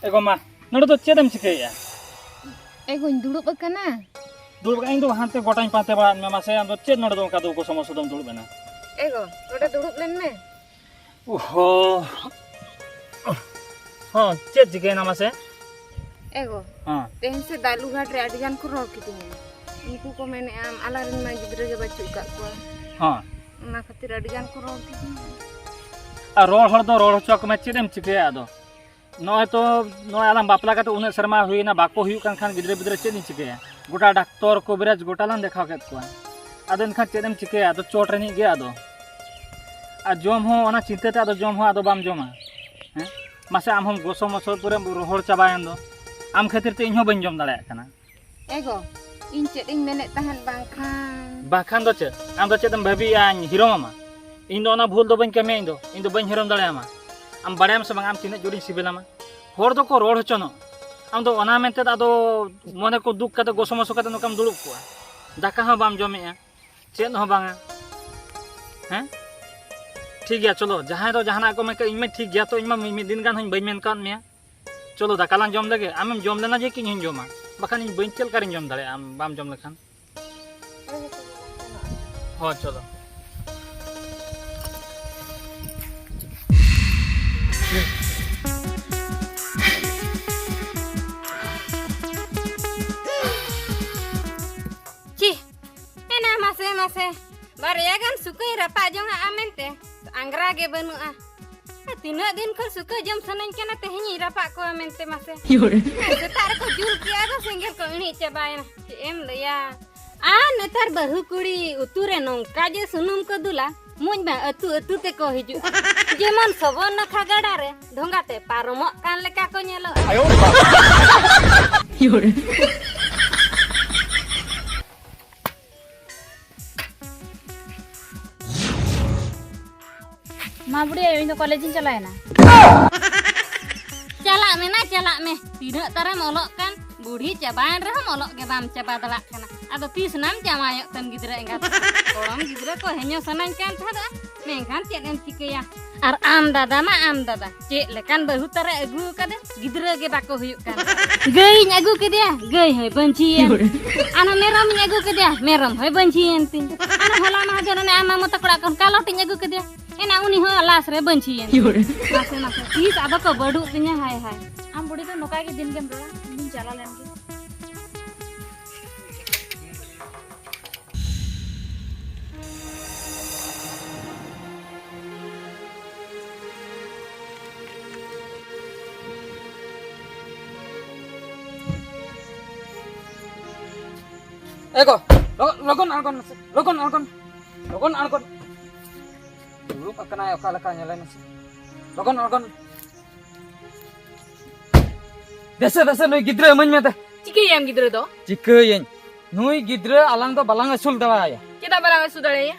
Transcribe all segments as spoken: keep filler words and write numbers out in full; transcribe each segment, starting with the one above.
ᱮ ᱜᱚ ᱢᱟ, ᱱᱚᱰᱮ ᱫᱚ ᱪᱮᱫ ᱮᱢ ᱪᱤᱠᱟᱹᱭᱮᱫᱼᱟ? ᱮ ᱜᱚᱧ ᱫᱩᱲᱩᱵ ᱟᱠᱟᱱᱟ᱾ ᱫᱩᱲᱩᱵ ᱟᱠᱟᱱ, ᱤᱧ ᱫᱚ ᱦᱟᱱᱛᱮ ᱜᱚᱴᱟᱧ ᱯᱟᱱᱛᱮ ᱵᱟᱲᱟᱭᱮᱫ ᱢᱮᱭᱟ᱾ ᱢᱟᱥᱮ, ᱟᱢ ᱫᱚ ᱪᱮᱫ ᱱᱚᱰᱮ ᱫᱚ ᱚᱱᱠᱟ ᱫᱩᱠ ᱥᱚᱢᱚᱥᱥᱟ ᱫᱚᱢ ᱫᱩᱲᱩᱵ ᱮᱱᱟ? ᱮ ᱜᱚ, ᱱᱚᱰᱮ ᱫᱩᱲᱩᱵ ᱞᱮᱱ ᱢᱮ᱾ ᱳᱦᱳ᱾ ᱦᱚᱸ, ᱪᱮᱫ ᱪᱤᱠᱟᱹᱭᱮᱱᱟ ᱢᱟᱥᱮ? ᱮ ᱜᱚ, ᱦᱮᱸ᱾ ᱛᱮᱦᱮᱧ ᱥᱮᱛᱟᱜ ᱞᱩᱜᱷᱟᱴ ᱨᱮ ᱟᱹᱰᱤ ᱜᱟᱱ ᱠᱚ ᱨᱚᱲ ᱠᱤᱫᱤᱧᱟ᱾ ᱩᱱᱠᱩ ᱠᱚ ᱢᱮᱱᱮᱫᱼᱟ, ᱟᱞᱟᱝ ᱨᱮᱱ ᱢᱟ ᱜᱤᱫᱽᱨᱟᱹ ᱜᱮ ᱵᱟᱹᱪᱩᱜ ᱟᱠᱟᱫ ᱠᱚᱣᱟ᱾ ᱦᱮᱸ᱾ ᱚᱱᱟ ᱠᱷᱟᱹᱛᱤᱨ ᱟᱹᱰᱤ ᱜᱟᱱ ᱠᱚ ᱨᱚᱲ ᱠᱤᱫᱤᱧᱟ᱾ ᱟᱨ ᱨᱚᱲ ᱦᱚᱲ ᱫᱚ ᱨᱚᱲ ᱦᱚᱪᱚ ᱟᱠᱚ ᱢᱮ, ᱪᱮᱫ ᱮᱢ ᱪᱤᱠᱟᱹᱭᱟ ᱟᱫᱚ? ᱱᱚᱜᱼᱚᱭ ᱛᱚ, ᱱᱚᱜᱼᱚᱭ ᱟᱞᱟᱝ ᱵᱟᱯᱞᱟ ᱠᱟᱛᱮ ᱩᱱᱟᱹᱜ ᱥᱮᱨᱢᱟ ᱦᱩᱭᱮᱱᱟ, ᱵᱟᱠᱚ ᱦᱩᱭᱩᱜ ᱠᱟᱱ ᱠᱷᱟᱱ ᱜᱤᱫᱽᱨᱟᱹ ᱯᱤᱫᱽᱨᱟᱹ ᱪᱮᱫ ᱤᱧ ᱪᱤᱠᱟᱹᱭᱟ? ᱜᱚᱴᱟ ᱰᱟᱠᱛᱚᱨ ᱠᱚᱵᱤᱨᱟᱡᱽ ᱜᱚᱴᱟ ᱞᱟᱝ ᱫᱮᱠᱷᱟᱣ ᱠᱮᱫ ᱠᱚᱣᱟ, ᱟᱫᱚ ᱮᱱᱠᱷᱟᱱ ᱪᱮᱫ ᱮᱢ ᱪᱤᱠᱟᱹᱭᱟ? ᱟᱫᱚ ᱪᱚᱴ ᱨᱤᱱᱤᱡ ᱜᱮ ᱟᱫᱚ᱾ ᱟᱨ ᱡᱚᱢ ᱦᱚᱸ ᱚᱱᱟ ᱪᱤᱱᱛᱟᱹ ᱛᱮ ᱟᱫᱚ ᱡᱚᱢ ᱦᱚᱸ ᱟᱫᱚ ᱵᱟᱢ ᱡᱚᱢᱟ᱾ ᱦᱮᱸ, ᱢᱟᱥᱮ, ᱟᱢ ᱦᱚᱸᱢ ᱜᱚᱥᱚ ᱢᱚᱥᱚ ᱯᱩᱨᱟᱹᱢ ᱨᱚᱦᱚᱲ ᱪᱟᱵᱟᱭᱮᱱ ᱫᱚ᱾ ᱟᱢ ᱠᱷᱟᱹᱛᱤᱨ ᱛᱮ ᱤᱧ ᱦᱚᱸ ᱵᱟᱹᱧ ᱡᱚᱢ ᱫᱟᱲᱮᱭᱟᱜ ᱠᱟᱱᱟ᱾ ᱮ ᱜᱚ, ᱤᱧ ᱪᱮᱫ ᱤᱧ ᱢᱮᱱᱮᱫ ᱛᱟᱦᱮᱸᱫ ᱵᱟᱝᱠᱷᱟᱱ? ᱵᱟᱝᱠᱷᱟᱱ ᱫᱚ ᱪᱮᱫ? ᱟᱢ ᱫᱚ ᱪᱮᱫ ᱮᱢ ᱵᱷᱟᱹᱵᱤᱭᱮᱜᱼᱟ ᱤᱧ ᱦᱤᱨᱳᱢ ᱟᱢᱟ? ᱤᱧ ᱫᱚ ᱚᱱᱟ ᱵᱷᱩᱞ ᱫᱚ ᱵᱟᱹᱧ ᱠᱟᱹᱢᱤᱭᱟ, ᱤᱧ ᱫᱚ, ᱤᱧ ᱫᱚ ᱵᱟᱹᱧ ᱦᱤᱨᱳᱢ ᱫᱟᱲᱮᱭᱟᱢᱟ᱾ ᱟᱢ ᱵᱟᱲᱟᱭᱟᱢ ᱥᱮ ᱵᱟᱝ ᱟᱢ ᱛᱤᱱᱟᱹᱜ ᱡᱳᱨᱤᱧ ᱥᱤᱵᱤᱞᱟᱢᱟ? ᱦᱚᱲ ᱫᱚᱠᱚ ᱨᱚᱲ ᱦᱚᱪᱚᱱᱚᱜ, ᱟᱢ ᱫᱚ ᱚᱱᱟ ᱢᱮᱱᱛᱮ ᱟᱫᱚ ᱢᱚᱱᱮ ᱠᱚ ᱫᱩᱠ ᱠᱟᱛᱮ ᱜᱚᱥᱚ ᱢᱚᱥᱚ ᱠᱟᱛᱮ ᱱᱚᱝᱠᱟᱢ ᱫᱩᱲᱩᱵ ᱠᱚᱜᱼᱟ, ᱫᱟᱠᱟ ᱦᱚᱸ ᱵᱟᱢ ᱡᱚᱢᱮᱜᱼᱟ, ᱪᱮᱫ ᱦᱚᱸ ᱵᱟᱝᱟ᱾ ᱦᱮᱸ, ᱴᱷᱤᱠ ᱜᱮᱭᱟ, ᱪᱚᱞᱚ, ᱡᱟᱦᱟᱸᱭ ᱫᱚ ᱡᱟᱦᱟᱱᱟᱜ ᱠᱚ ᱢᱮᱱ ᱠᱮᱫ, ᱤᱧ ᱢᱟ ᱴᱷᱤᱠ ᱜᱮᱭᱟ, ᱛᱚ ᱤᱧ ᱢᱟ ᱢᱤ-, ᱢᱤᱫ ᱫᱤᱱ ᱜᱟᱱ ᱦᱚᱸᱧ ᱵᱟᱹᱧ ᱢᱮᱱ ᱠᱟᱣᱟᱫ ᱢᱮᱭᱟ᱾ ᱪᱚᱞᱚ, ᱫᱟᱠᱟ ᱞᱟᱝ ᱡᱚᱢ ᱞᱮᱜᱮ, ᱟᱢᱮᱢ ᱡᱚᱢ ᱞᱮᱱᱟ ᱡᱮ ᱠᱤ ᱤᱧ ᱦᱚᱸᱧ ᱡᱚᱢᱟ, ᱵᱟᱠᱷᱟᱱ ᱤᱧ ᱵᱟᱹᱧ, ᱪᱮᱫ ᱞᱮᱠᱟᱨᱤᱧ ᱡᱚᱢ ᱫᱟᱲᱮᱭᱟᱜᱼᱟ ᱟᱢ ᱵᱟᱢ ᱡᱚᱢ ᱞᱮᱠᱷᱟᱱ? ᱦᱚᱸ, ᱪᱚᱞᱚ᱾ ᱪᱤ, ᱮᱱᱟ ᱢᱟᱥᱮ, ᱢᱟᱥᱮ, ᱵᱟᱨᱭᱟ ᱜᱟᱱ ᱥᱩᱠᱟᱹᱧ ᱨᱟᱯᱟᱜ ᱡᱚᱝᱟᱜᱼᱟ ᱢᱮᱱᱛᱮ, ᱟᱝᱜᱽᱨᱟ ᱜᱮ ᱵᱟᱹᱱᱩᱜᱼᱟ᱾ ᱛᱤᱱᱟᱹᱜ ᱫᱤᱱ ᱠᱷᱚᱱ ᱥᱩᱠᱟᱹ ᱡᱚᱢ ᱥᱟᱱᱟᱧ ᱠᱟᱱᱟ, ᱛᱮᱦᱮᱧᱤᱧ ᱨᱟᱯᱟᱜ ᱠᱚᱣᱟ ᱢᱮᱱᱛᱮ ᱢᱟᱥᱮ᱾ ᱥᱮᱛᱟᱜ ᱨᱮᱠᱚ ᱡᱩᱞ ᱠᱮᱜᱼᱟ, ᱟᱫᱚ ᱥᱮᱸᱜᱮᱞ ᱠᱚ ᱤᱬᱤᱡ ᱪᱟᱵᱟᱭᱮᱱᱟ᱾ ᱪᱮᱫ ᱮᱢ ᱞᱟᱹᱭᱟ? ᱟᱨ ᱱᱮᱛᱟᱨ ᱵᱟᱹᱦᱩ ᱠᱩᱲᱤ ᱩᱛᱩ ᱨᱮ ᱱᱚᱝᱠᱟ ᱡᱮ ᱥᱩᱱᱩᱢ ᱠᱚ ᱫᱩᱞᱟ, ᱢᱩᱸᱡ ᱢᱟ ᱟᱹᱛᱩ ᱟᱹᱛᱩ ᱛᱮᱠᱚ ᱦᱤᱡᱩᱜᱼᱟ᱾ ᱡᱮᱢᱚᱱ ᱥᱚᱵᱚᱨᱱᱟᱠᱷᱟ ᱜᱟᱰᱟ ᱨᱮ ᱰᱷᱚᱸᱜᱟ ᱛᱮ ᱯᱟᱨᱚᱢᱚᱜ ᱠᱟᱱ ᱞᱮᱠᱟ ᱠᱚ ᱧᱮᱞᱚᱜᱼᱟ᱾ ᱢᱟ ᱵᱩᱰᱷᱤ ᱟᱭᱳ, ᱤᱧ ᱫᱚ ᱠᱚᱞᱮᱡᱽ ᱤᱧ ᱪᱟᱞᱟᱣᱮᱱᱟ᱾ ᱪᱟᱞᱟᱜ ᱢᱮ ᱱᱟ, ᱪᱟᱞᱟᱜ ᱢᱮ᱾ ᱛᱤᱱᱟᱹᱜ ᱛᱟᱨᱮᱢ ᱚᱞᱚᱜ ᱠᱟᱱ? ᱵᱩᱰᱷᱤ ᱪᱟᱵᱟᱭᱮᱱ ᱨᱮᱦᱚᱸᱢ ᱚᱞᱚᱜ ᱜᱮ ᱵᱟᱢ ᱪᱟᱵᱟ ᱫᱟᱲᱮᱭᱟᱜ ᱠᱟᱱᱟ᱾ ᱟᱫᱚ ᱛᱤᱥ ᱱᱟᱢ ᱡᱟᱶᱟᱭᱚᱜ ᱛᱮᱢ ᱜᱤᱫᱽᱨᱟᱹ ᱮᱸᱜᱟᱛ? ᱜᱚᱲᱚᱢ ᱜᱤᱫᱽᱨᱟᱹ ᱠᱚ ᱦᱮᱧᱚ ᱥᱟᱱᱟᱧ ᱠᱟᱱ ᱛᱟᱦᱮᱸᱫᱚᱜᱼᱟ, ᱢᱮᱱᱠᱷᱟᱱ ᱪᱮᱫ ᱮᱢ ᱪᱤᱠᱟᱹᱭᱟ? ᱟᱨ ᱟᱢ ᱫᱟᱫᱟ ᱢᱟ ᱟᱢ ᱫᱟᱫᱟ, ᱪᱮᱫ ᱞᱮᱠᱟᱱ ᱵᱟᱹᱦᱩ ᱛᱟᱨᱟ ᱟᱹᱜᱩ ᱟᱠᱟᱫᱮ, ᱜᱤᱫᱽᱨᱟᱹ ᱜᱮ ᱵᱟᱠᱚ ᱦᱩᱭᱩᱜ ᱠᱟᱱ᱾ ᱜᱟᱹᱭᱤᱧ ᱟᱹᱜᱩ ᱠᱮᱫᱮᱭᱟ, ᱜᱟᱹᱭ ᱦᱚᱸᱭ ᱵᱟᱹᱧᱪᱷᱤᱭᱮᱱ᱾ ᱟᱨ ᱢᱮᱨᱚᱢᱤᱧ ᱟᱹᱜᱩ ᱠᱮᱫᱮᱭᱟ, ᱢᱮᱨᱚᱢ ᱦᱚᱸᱭ ᱵᱟᱹᱧᱪᱷᱤᱭᱮᱱ ᱛᱤᱧ᱾ ᱟᱨ ᱦᱚᱞᱟ ᱢᱟᱦᱫᱮᱨ ᱚᱱᱮ ᱟᱢ ᱢᱟᱢᱚ ᱛᱟᱠᱚ ᱚᱲᱟᱜ ᱠᱷᱚᱱ ᱠᱟᱞᱚᱴᱤᱧ ᱟᱹᱜᱩ ᱠᱮᱫᱮᱭᱟ, ᱮᱱᱟ ᱩᱱᱤ ᱦᱚᱸ ᱞᱟᱥ ᱨᱮ ᱵᱟᱹᱧᱪᱷᱤᱭᱮᱱ ᱛᱤᱧ᱾ ᱢᱟᱥᱮ, ᱢᱟᱥᱮ, ᱛᱤᱥ ᱟᱫᱚ ᱠᱚ ᱵᱟᱹᱰᱩᱜ ᱛᱤᱧᱟ, ᱦᱟᱭ, ᱦᱟᱭ᱾ ᱟᱢ ᱵᱩᱰᱷᱤ ᱫᱚ ᱱᱚᱝᱠᱟ ᱜᱮ ᱫᱤᱱ ᱜᱮᱢ ᱨᱚᱲᱟ, ᱤᱧ ᱪᱟᱞᱟᱣ ᱞᱮᱱ ᱜᱮ᱾ ᱮ ᱜᱚ, ᱞᱚᱜᱚᱱ, ᱞᱚᱜᱚᱱ ᱟᱬᱜᱚᱱ ᱢᱮᱥᱮ, ᱞᱚᱜᱚᱱ ᱟᱬᱜᱚᱱ, ᱞᱚᱜᱚᱱ ᱟᱬᱜᱚᱱ᱾ ᱫᱩᱲᱩᱵ ᱟᱠᱟᱱᱟᱭ ᱚᱠᱟ ᱞᱮᱠᱟ, ᱧᱮᱞᱮ ᱢᱮᱥᱮ᱾ ᱞᱚᱜᱚᱱ ᱟᱬᱜᱚᱱ᱾ ᱫᱮᱥᱮ, ᱫᱮᱥᱮ, ᱱᱩᱭ ᱜᱤᱫᱽᱨᱟᱹ ᱤᱢᱟᱹᱧ ᱢᱮ ᱫᱮ᱾ ᱪᱤᱠᱟᱹᱭᱟᱢ ᱜᱤᱫᱽᱨᱟᱹ ᱫᱚ? ᱪᱤᱠᱟᱹᱭᱟᱹᱧ? ᱱᱩᱭ ᱜᱤᱫᱽᱨᱟᱹ ᱟᱞᱟᱝ ᱫᱚ ᱵᱟᱞᱟᱝ ᱟᱹᱥᱩᱞ ᱫᱟᱲᱮᱭᱟᱭᱟ᱾ ᱪᱮᱫᱟᱜ ᱵᱟᱞᱟᱝ ᱟᱹᱥᱩᱞ ᱫᱟᱲᱮᱭᱟᱭᱟ?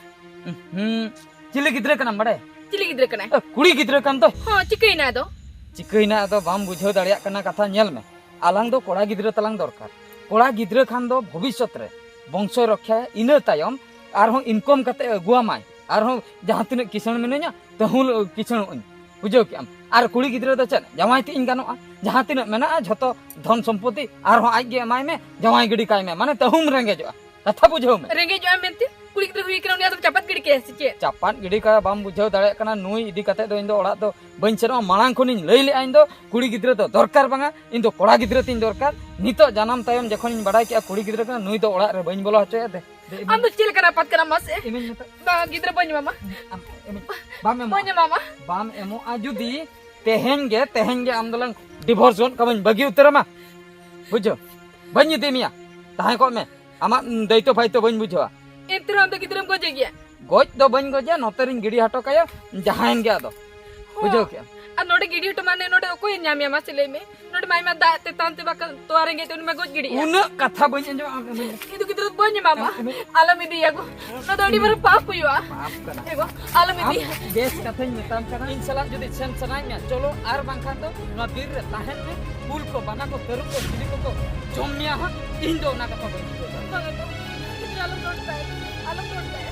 ᱦᱩᱸ, ᱪᱤᱞᱤ ᱜᱤᱫᱽᱨᱟᱹ ᱠᱟᱱᱟᱢ ᱵᱟᱲᱟᱭᱟ? ᱪᱤᱞᱤ ᱜᱤᱫᱽᱨᱟᱹ ᱠᱟᱱᱟᱭ? ᱮ, ᱠᱩᱲᱤ ᱜᱤᱫᱽᱨᱟᱹ ᱠᱟᱱ ᱫᱚᱭ᱾ ᱦᱚᱸ, ᱪᱤᱠᱟᱹᱭᱮᱱᱟ ᱟᱫᱚ? ᱪᱤᱠᱟᱹᱭᱮᱱᱟ ᱟᱫᱚ ᱵᱟᱢ ᱵᱩᱡᱷᱟᱹᱣ ᱫᱟᱲᱮᱭᱟᱜ ᱠᱟᱱᱟ ᱠᱟᱛᱷᱟ? ᱧᱮᱞ ᱢᱮ, ᱟᱞᱟᱝ ᱫᱚ ᱠᱚᱲᱟ ᱜᱤᱫᱽᱨᱟᱹ ᱛᱟᱞᱟᱝ ᱫᱚᱨᱠᱟᱨ᱾ ᱠᱚᱲᱟ ᱜᱤᱫᱽᱨᱟᱹ ᱠᱷᱟᱱ ᱫᱚ ᱵᱷᱚᱵᱤᱥᱥᱚᱛ ᱨᱮ ᱵᱚᱝᱥᱚᱭ ᱨᱚᱠᱷᱭᱟᱭᱟ, ᱤᱱᱟᱹ ᱛᱟᱭᱚᱢ ᱟᱨᱦᱚᱸ income ᱠᱟᱛᱮ ᱟᱹᱜᱩᱣᱟᱢᱟᱭ, ᱟᱨᱦᱚᱸ ᱡᱟᱦᱟᱸ ᱛᱤᱱᱟᱹᱜ ᱠᱤᱥᱟᱹᱬ ᱢᱤᱱᱟᱹᱧᱟ, ᱛᱟᱹᱦᱩᱸ ᱠᱤᱥᱟᱹᱬᱚᱜ ᱟᱹᱧ, ᱵᱩᱡᱷᱟᱹᱣ ᱠᱮᱜ ᱟᱢ? ᱟᱨ ᱠᱩᱲᱤ ᱜᱤᱫᱽᱨᱟᱹ ᱫᱚ ᱪᱮᱫ ᱡᱟᱶᱟᱭ ᱛᱮ ᱤᱧ ᱜᱟᱱᱚᱜᱼᱟ? ᱡᱟᱦᱟᱸ ᱛᱤᱱᱟᱹᱜ ᱢᱮᱱᱟᱜᱼᱟ ᱡᱷᱚᱛᱚ ᱫᱷᱚᱱ ᱥᱚᱢᱯᱚᱛᱤ ᱟᱨᱦᱚᱸ ᱟᱡ ᱜᱮ ᱮᱢᱟᱭ ᱢᱮ, ᱡᱟᱶᱟᱭ ᱜᱤᱰᱤ ᱠᱟᱭ ᱢᱮ, ᱢᱟᱱᱮ ᱛᱟᱹᱦᱩᱢ ᱨᱮᱸᱜᱮᱡᱚᱜᱼᱟ᱾ ᱠᱟᱛᱷᱟ ᱵᱩᱡᱷᱟᱹᱣ ᱢᱮ᱾ ᱨᱮᱸᱜᱮᱡᱚᱜᱼᱟ ᱢᱮᱱᱛᱮ ᱠᱩᱲᱤ ᱜᱤᱫᱽᱨᱟᱹ ᱦᱩᱭ ᱠᱟᱱᱟ, ᱩᱱᱤ ᱟᱫᱚᱢ ᱪᱟᱯᱟᱫ ᱜᱤᱰᱤ ᱠᱟᱭᱟ ᱥᱮ ᱪᱮᱫ? ᱪᱟᱯᱟᱫ ᱜᱤᱰᱤ ᱠᱟᱭᱟ ᱵᱟᱢ ᱵᱩᱡᱷᱟᱹᱣ ᱫᱟᱲᱮᱭᱟᱜ ᱠᱟᱱᱟ, ᱱᱩᱭ ᱤᱫᱤ ᱠᱟᱛᱮ ᱫᱚ ᱤᱧ ᱫᱚ ᱚᱲᱟᱜ ᱫᱚ ᱵᱟᱹᱧ ᱥᱮᱱᱚᱜᱼᱟ᱾ ᱢᱟᱲᱟᱝ ᱠᱷᱚᱱᱤᱧ ᱞᱟᱹᱭ ᱞᱮᱜᱼᱟ, ᱤᱧ ᱫᱚ ᱠᱩᱲᱤ ᱜᱤᱫᱽᱨᱟᱹ ᱫᱚ ᱫᱚᱨᱠᱟᱨ ᱵᱟᱝᱟ, ᱤᱧ ᱫᱚ ᱠᱚᱲᱟ ᱜᱤᱫᱽᱨᱟᱹ ᱛᱤᱧ ᱫᱚᱨᱠᱟᱨ᱾ ᱱᱤᱛᱚᱜ ᱡᱟᱱᱟᱢ ᱛᱟᱭᱚᱢ ᱡᱚᱠᱷᱚᱱᱤᱧ ᱵᱟᱲᱟᱭ ᱠᱮᱜᱼᱟ ᱠᱩᱲᱤ ᱜᱤᱫᱽᱨᱟᱹ ᱠᱟᱱᱟ, ᱱᱩᱭ ᱫᱚ ᱚᱲᱟᱜ ᱨᱮ ᱵᱟᱹᱧ ᱵᱚᱞᱚ ᱦᱚᱪᱚᱭᱟ᱾ ᱫᱮ, ᱫᱮ, ᱤᱢᱟᱹᱧ ᱟᱢ ᱫᱚ ᱪᱮᱫ ᱞᱮᱠᱟᱱ ᱟᱯᱟᱛ ᱠᱟᱱᱟᱢ ᱢᱟᱥᱮ? ᱤᱢᱟᱹᱧ ᱢᱮᱛᱟᱜ ᱵᱟᱝ, ᱜᱤᱫᱽᱨᱟᱹ ᱵᱟᱹᱧ ᱮᱢᱟᱢᱟ᱾ ᱟᱢ, ᱤᱢᱟᱹᱧ, ᱵᱟᱢ ᱮᱢᱚᱜᱼᱟ᱾ ᱵᱟᱹᱧ ᱮᱢᱟᱢᱟ᱾ ᱵᱟᱢ ᱮᱢᱚᱜᱼᱟ ᱡᱩᱫᱤ, ᱛᱮᱦᱮᱧ ᱜᱮ, ᱛᱮᱦᱮᱧ ᱜᱮ ᱟᱢ ᱫᱚᱞᱟᱝ divorce ᱜᱚᱫ ᱠᱟᱢᱟᱧ, ᱵᱟᱹᱜᱤ ᱩᱛᱟᱹᱨ ᱟᱢᱟ᱾ ᱵᱩᱡᱷᱟᱹᱣ? ᱵᱟᱹᱧ ᱤᱫᱤ ᱢᱮᱭᱟ, ᱛᱟᱦᱮᱸ ᱠᱚᱜ ᱢᱮ᱾ ᱟᱢᱟᱜ, ᱩᱸ, ᱫᱟᱭᱤᱛᱛᱚ ᱯᱷᱟᱭᱤᱛᱛᱚ ᱵᱟᱹᱧ ᱵᱩᱡᱷᱟᱹᱣᱟ᱾ ᱮᱱᱛᱮ ᱨᱮᱦᱚᱸ ᱟᱢ ᱫᱚ ᱜᱤᱫᱽᱨᱟᱹᱢ ᱜᱚᱡᱮ ᱜᱮᱭᱟ? ᱜᱚᱡ ᱫᱚ ᱵᱟᱹᱧ ᱜᱚᱡᱮᱭᱟ, ᱱᱚᱛᱮ ᱨᱤᱧ ᱜᱤᱰᱤ ᱦᱚᱴᱚ ᱠᱟᱭᱟ, ᱡᱟᱦᱟᱸᱭᱮᱱ ᱜᱮ ᱟᱫᱚ᱾ ᱦᱚᱸ᱾ ᱵᱩᱡᱷᱟᱹᱣ ᱠᱮᱜᱼᱟᱢ? ᱟᱨ ᱱᱚᱰᱮ ᱜᱤᱰᱤ ᱦᱚᱴᱚ ᱢᱟᱱᱮ ᱱᱚᱰᱮ ᱚᱠᱚᱭᱮ ᱧᱟᱢᱮᱭᱟ ᱢᱟᱥᱮ ᱞᱟᱹᱭ ᱢᱮ? ᱱᱚᱰᱮ ᱢᱟ ᱟᱭᱢᱟ ᱫᱟᱜ ᱛᱮᱛᱟᱝ ᱛᱮ ᱵᱟᱠᱷᱟᱱ ᱛᱚᱣᱟ ᱨᱮᱸᱜᱮᱡ ᱛᱮ ᱩᱱᱤ ᱢᱟ ᱜᱚᱡ ᱜᱤᱰᱤᱜᱼᱟ᱾ ᱩᱱᱟᱹᱜ ᱠᱟᱛᱷᱟ ᱵᱟᱹᱧ ᱟᱸᱡᱚᱢᱟ, ᱟᱢ ᱮᱢᱟᱹᱧ ᱢᱮ᱾ ᱤᱧ ᱫᱚ ᱜᱤᱫᱽᱨᱟᱹ ᱫᱚ ᱵᱟᱹᱧ ᱮᱢᱟᱢᱟ᱾ ᱟᱢ ᱮᱢᱟᱹᱧ ᱢᱮ᱾ ᱟᱞᱚᱢ ᱤᱫᱤᱭᱟ ᱜᱚ᱾ ᱱᱚᱣᱟ ᱫᱚ ᱟᱹᱰᱤ ᱢᱟᱨᱟᱝ ᱯᱟᱯ ᱦᱩᱭᱩᱜᱼᱟ᱾ ᱯᱟᱯ ᱠᱟᱱᱟ᱾ ᱮ ᱜᱚ, ᱟᱞᱚᱢ ᱟᱢ ᱤᱫᱤᱭᱟ᱾ ᱵᱮᱥ ᱠᱟᱛᱷᱟᱧ ᱢᱮᱛᱟᱢ ᱠᱟᱱᱟ, ᱤᱧ ᱥᱟᱞᱟᱜ ᱡᱩᱫᱤ ᱥᱮᱱ ᱥᱟᱱᱟᱭᱮᱫ ᱢᱮᱭᱟ, ᱪᱚᱞᱚ, ᱟᱨ ᱵᱟᱝᱠᱷᱟᱱ ᱫᱚ ᱱᱚᱣᱟ ᱵᱤᱨ ᱨᱮ ᱛᱟᱦᱮᱱ ᱢᱮ᱾ ᱠᱩᱞ ᱠᱚ, ᱵᱟᱱᱟ ᱠᱚ, ᱛᱟᱹᱨᱩᱵ ᱠᱚ, ᱪᱤᱞᱤ ᱠᱚᱠᱚ ᱡᱚᱢ ᱢᱮᱭᱟ ᱦᱟᱸᱜ, ᱤᱧ ᱫᱚ ᱚᱱᱟ ᱠᱟᱛᱷᱟ ᱵᱟᱹᱧ ᱵᱩᱡᱷᱟᱹᱣ ᱫᱟᱲᱮᱭᱟᱜ ᱠᱟᱱᱟ᱾ ᱵᱟᱝᱟ ᱜᱚ, ᱜᱤᱫᱽᱨᱟᱹ ᱟᱞᱚᱢ ᱨᱚᱲ ᱦᱚᱪᱚᱭᱟ, ᱟᱞᱚᱢ ᱨᱚᱲ ᱦᱚᱪᱚᱭᱟ᱾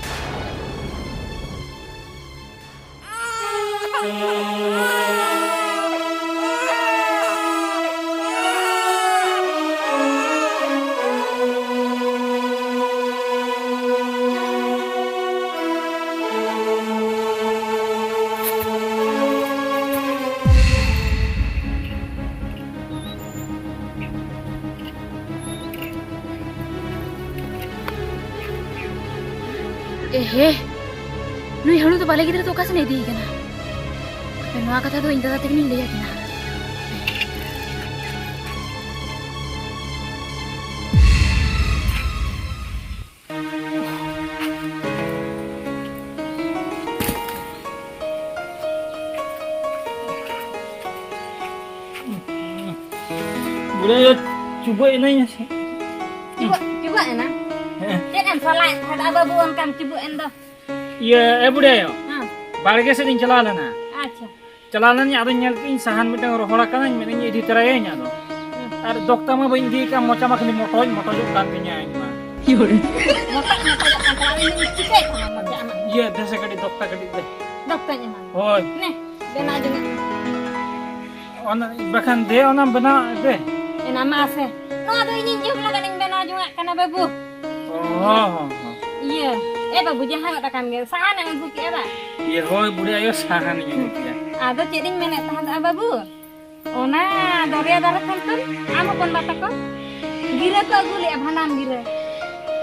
ᱮᱦᱮ, ᱱᱩᱭ ᱦᱟᱹᱬᱩ ᱫᱚ ᱵᱟᱞᱮ ᱜᱤᱫᱽᱨᱟᱹ ᱫᱚ ᱚᱠᱟ ᱥᱮᱱᱮ ᱤᱫᱤᱭᱮ ᱠᱟᱱᱟ? ᱱᱚᱣᱟ ᱠᱟᱛᱷᱟ ᱫᱚ ᱤᱧ ᱫᱟᱫᱟ ᱛᱟᱹᱠᱤᱱᱤᱧ ᱞᱟᱹᱭ ᱟᱹᱠᱤᱱᱟ᱾ ᱵᱩᱲᱦᱤ ᱟᱭᱳ, ᱪᱩᱵᱟᱹᱜ ᱮᱱᱟᱹᱧ᱾ ᱪᱩᱵᱟᱹᱜ, ᱪᱩᱵᱟᱹᱜ ᱮᱱᱟ? ᱦᱮᱸ᱾ ᱪᱮᱫ ᱮᱢ ᱥᱟᱞᱟᱭᱮᱫ ᱛᱟᱦᱮᱸᱫ ᱟᱫᱚ ᱵᱟᱹᱵᱩ, ᱚᱱᱠᱟᱢ ᱪᱩᱵᱟᱹᱜ ᱮᱱ ᱫᱚ? ᱤᱭᱟᱹ, ᱮ ᱵᱩᱲᱦᱤ ᱟᱭᱳ, ᱦᱮᱸ᱾ ᱵᱟᱲᱜᱮ ᱥᱮᱫ ᱤᱧ ᱪᱟᱞᱟᱣ ᱞᱮᱱᱟ᱾ ᱟᱪᱪᱷᱟ᱾ ᱪᱟᱞᱟᱣ ᱞᱮᱱᱟᱹᱧ, ᱟᱫᱚᱧ ᱧᱮᱞ ᱠᱮᱫᱟᱹᱧ ᱥᱟᱦᱟᱱ ᱢᱤᱫᱴᱟᱝ ᱨᱚᱦᱚᱲ ᱟᱠᱟᱱᱟᱧ, ᱢᱮᱱᱫᱟᱹᱧ ᱤᱫᱤ ᱛᱚᱨᱟᱭᱟᱹᱧ ᱟᱫᱚ᱾ ᱦᱩᱸ᱾ ᱟᱨ ᱫᱚᱠᱛᱟ ᱢᱟ ᱵᱟᱹᱧ ᱤᱫᱤ ᱟᱠᱟᱫ, ᱢᱚᱪᱟ ᱢᱟ ᱠᱷᱟᱹᱞᱤ ᱢᱚᱴᱚᱡ ᱢᱚᱴᱚᱡᱚᱜ ᱠᱟᱱ ᱛᱤᱧᱟ ᱤᱧ ᱢᱟ᱾ ᱢᱚᱴᱚᱡ ᱢᱚᱴᱚᱡᱚᱜ ᱠᱟᱱ ᱛᱟᱢᱟ, ᱤᱧ ᱫᱚᱧ ᱪᱤᱠᱟᱹᱭ ᱛᱟᱢᱟ ᱢᱚᱪᱟ ᱟᱢᱟᱜ? ᱤᱭᱟᱹ, ᱫᱮᱥᱮ ᱠᱟᱹᱴᱤᱡ ᱫᱚᱠᱛᱟ ᱠᱟᱹᱴᱤᱡ ᱫᱮ᱾ ᱫᱚᱠᱛᱟᱧ ᱮᱢᱟᱢᱟ᱾ ᱦᱳᱭ᱾ ᱱᱮ, ᱵᱮᱱᱟᱣ ᱡᱚᱝᱟᱜ ᱢᱮ᱾ ᱚᱱᱟ, ᱵᱟᱠᱷᱟᱱ ᱫᱮ, ᱚᱱᱟᱢ ᱵᱮᱱᱟᱣ ᱫᱮ᱾ ᱮᱱᱟ ᱢᱟ ᱥᱮ᱾ ᱱᱚᱣᱟ ᱫᱚ ᱤᱧᱤᱧ ᱡᱚᱢ ᱞᱟᱹᱜᱤᱫ ᱤᱧ ᱵᱮᱱᱟᱣ ᱡᱚᱝᱟᱜ ᱠᱟᱱᱟ ᱵᱟᱹᱵᱩ᱾ ᱚ, ᱦᱚᱸ, ᱦᱚᱸ, ᱦᱚᱸ᱾ ᱤᱭᱟᱹ, ᱮ ᱵᱟᱹᱵᱩ, ᱡᱟᱦᱟᱸ ᱜᱚᱫ ᱟᱠᱟᱱ ᱜᱮ, ᱥᱟᱦᱟᱱᱮᱢ ᱟᱹᱜᱩ ᱠᱮᱜᱼᱟ ᱵᱟᱝ? ᱤᱭᱟᱹ, ᱦᱳᱭ, ᱵᱩᱰᱷᱤ ᱟᱭᱳ, ᱥᱟᱦᱟᱱᱤᱧ ᱟᱹᱜᱩ ᱠᱮᱜᱼᱟ᱾ ᱟᱫᱚ ᱪᱮᱫ ᱤᱧ ᱢᱮᱱᱮᱫ ᱛᱟᱦᱮᱸᱫ, ᱟ, ᱵᱟᱹᱵᱩ? ᱚᱱᱟ ᱫᱚᱨᱭᱟ ᱫᱷᱟᱨᱮ ᱠᱷᱚᱱ ᱠᱷᱚᱱ ᱟᱢ ᱦᱚᱯᱚᱱ ᱵᱟ ᱛᱟᱠᱚ ᱜᱤᱨᱟᱹ ᱠᱚ ᱟᱹᱜᱩ ᱞᱮᱜᱼᱟ, ᱵᱷᱟᱸᱰᱟᱱ ᱜᱤᱨᱟᱹ᱾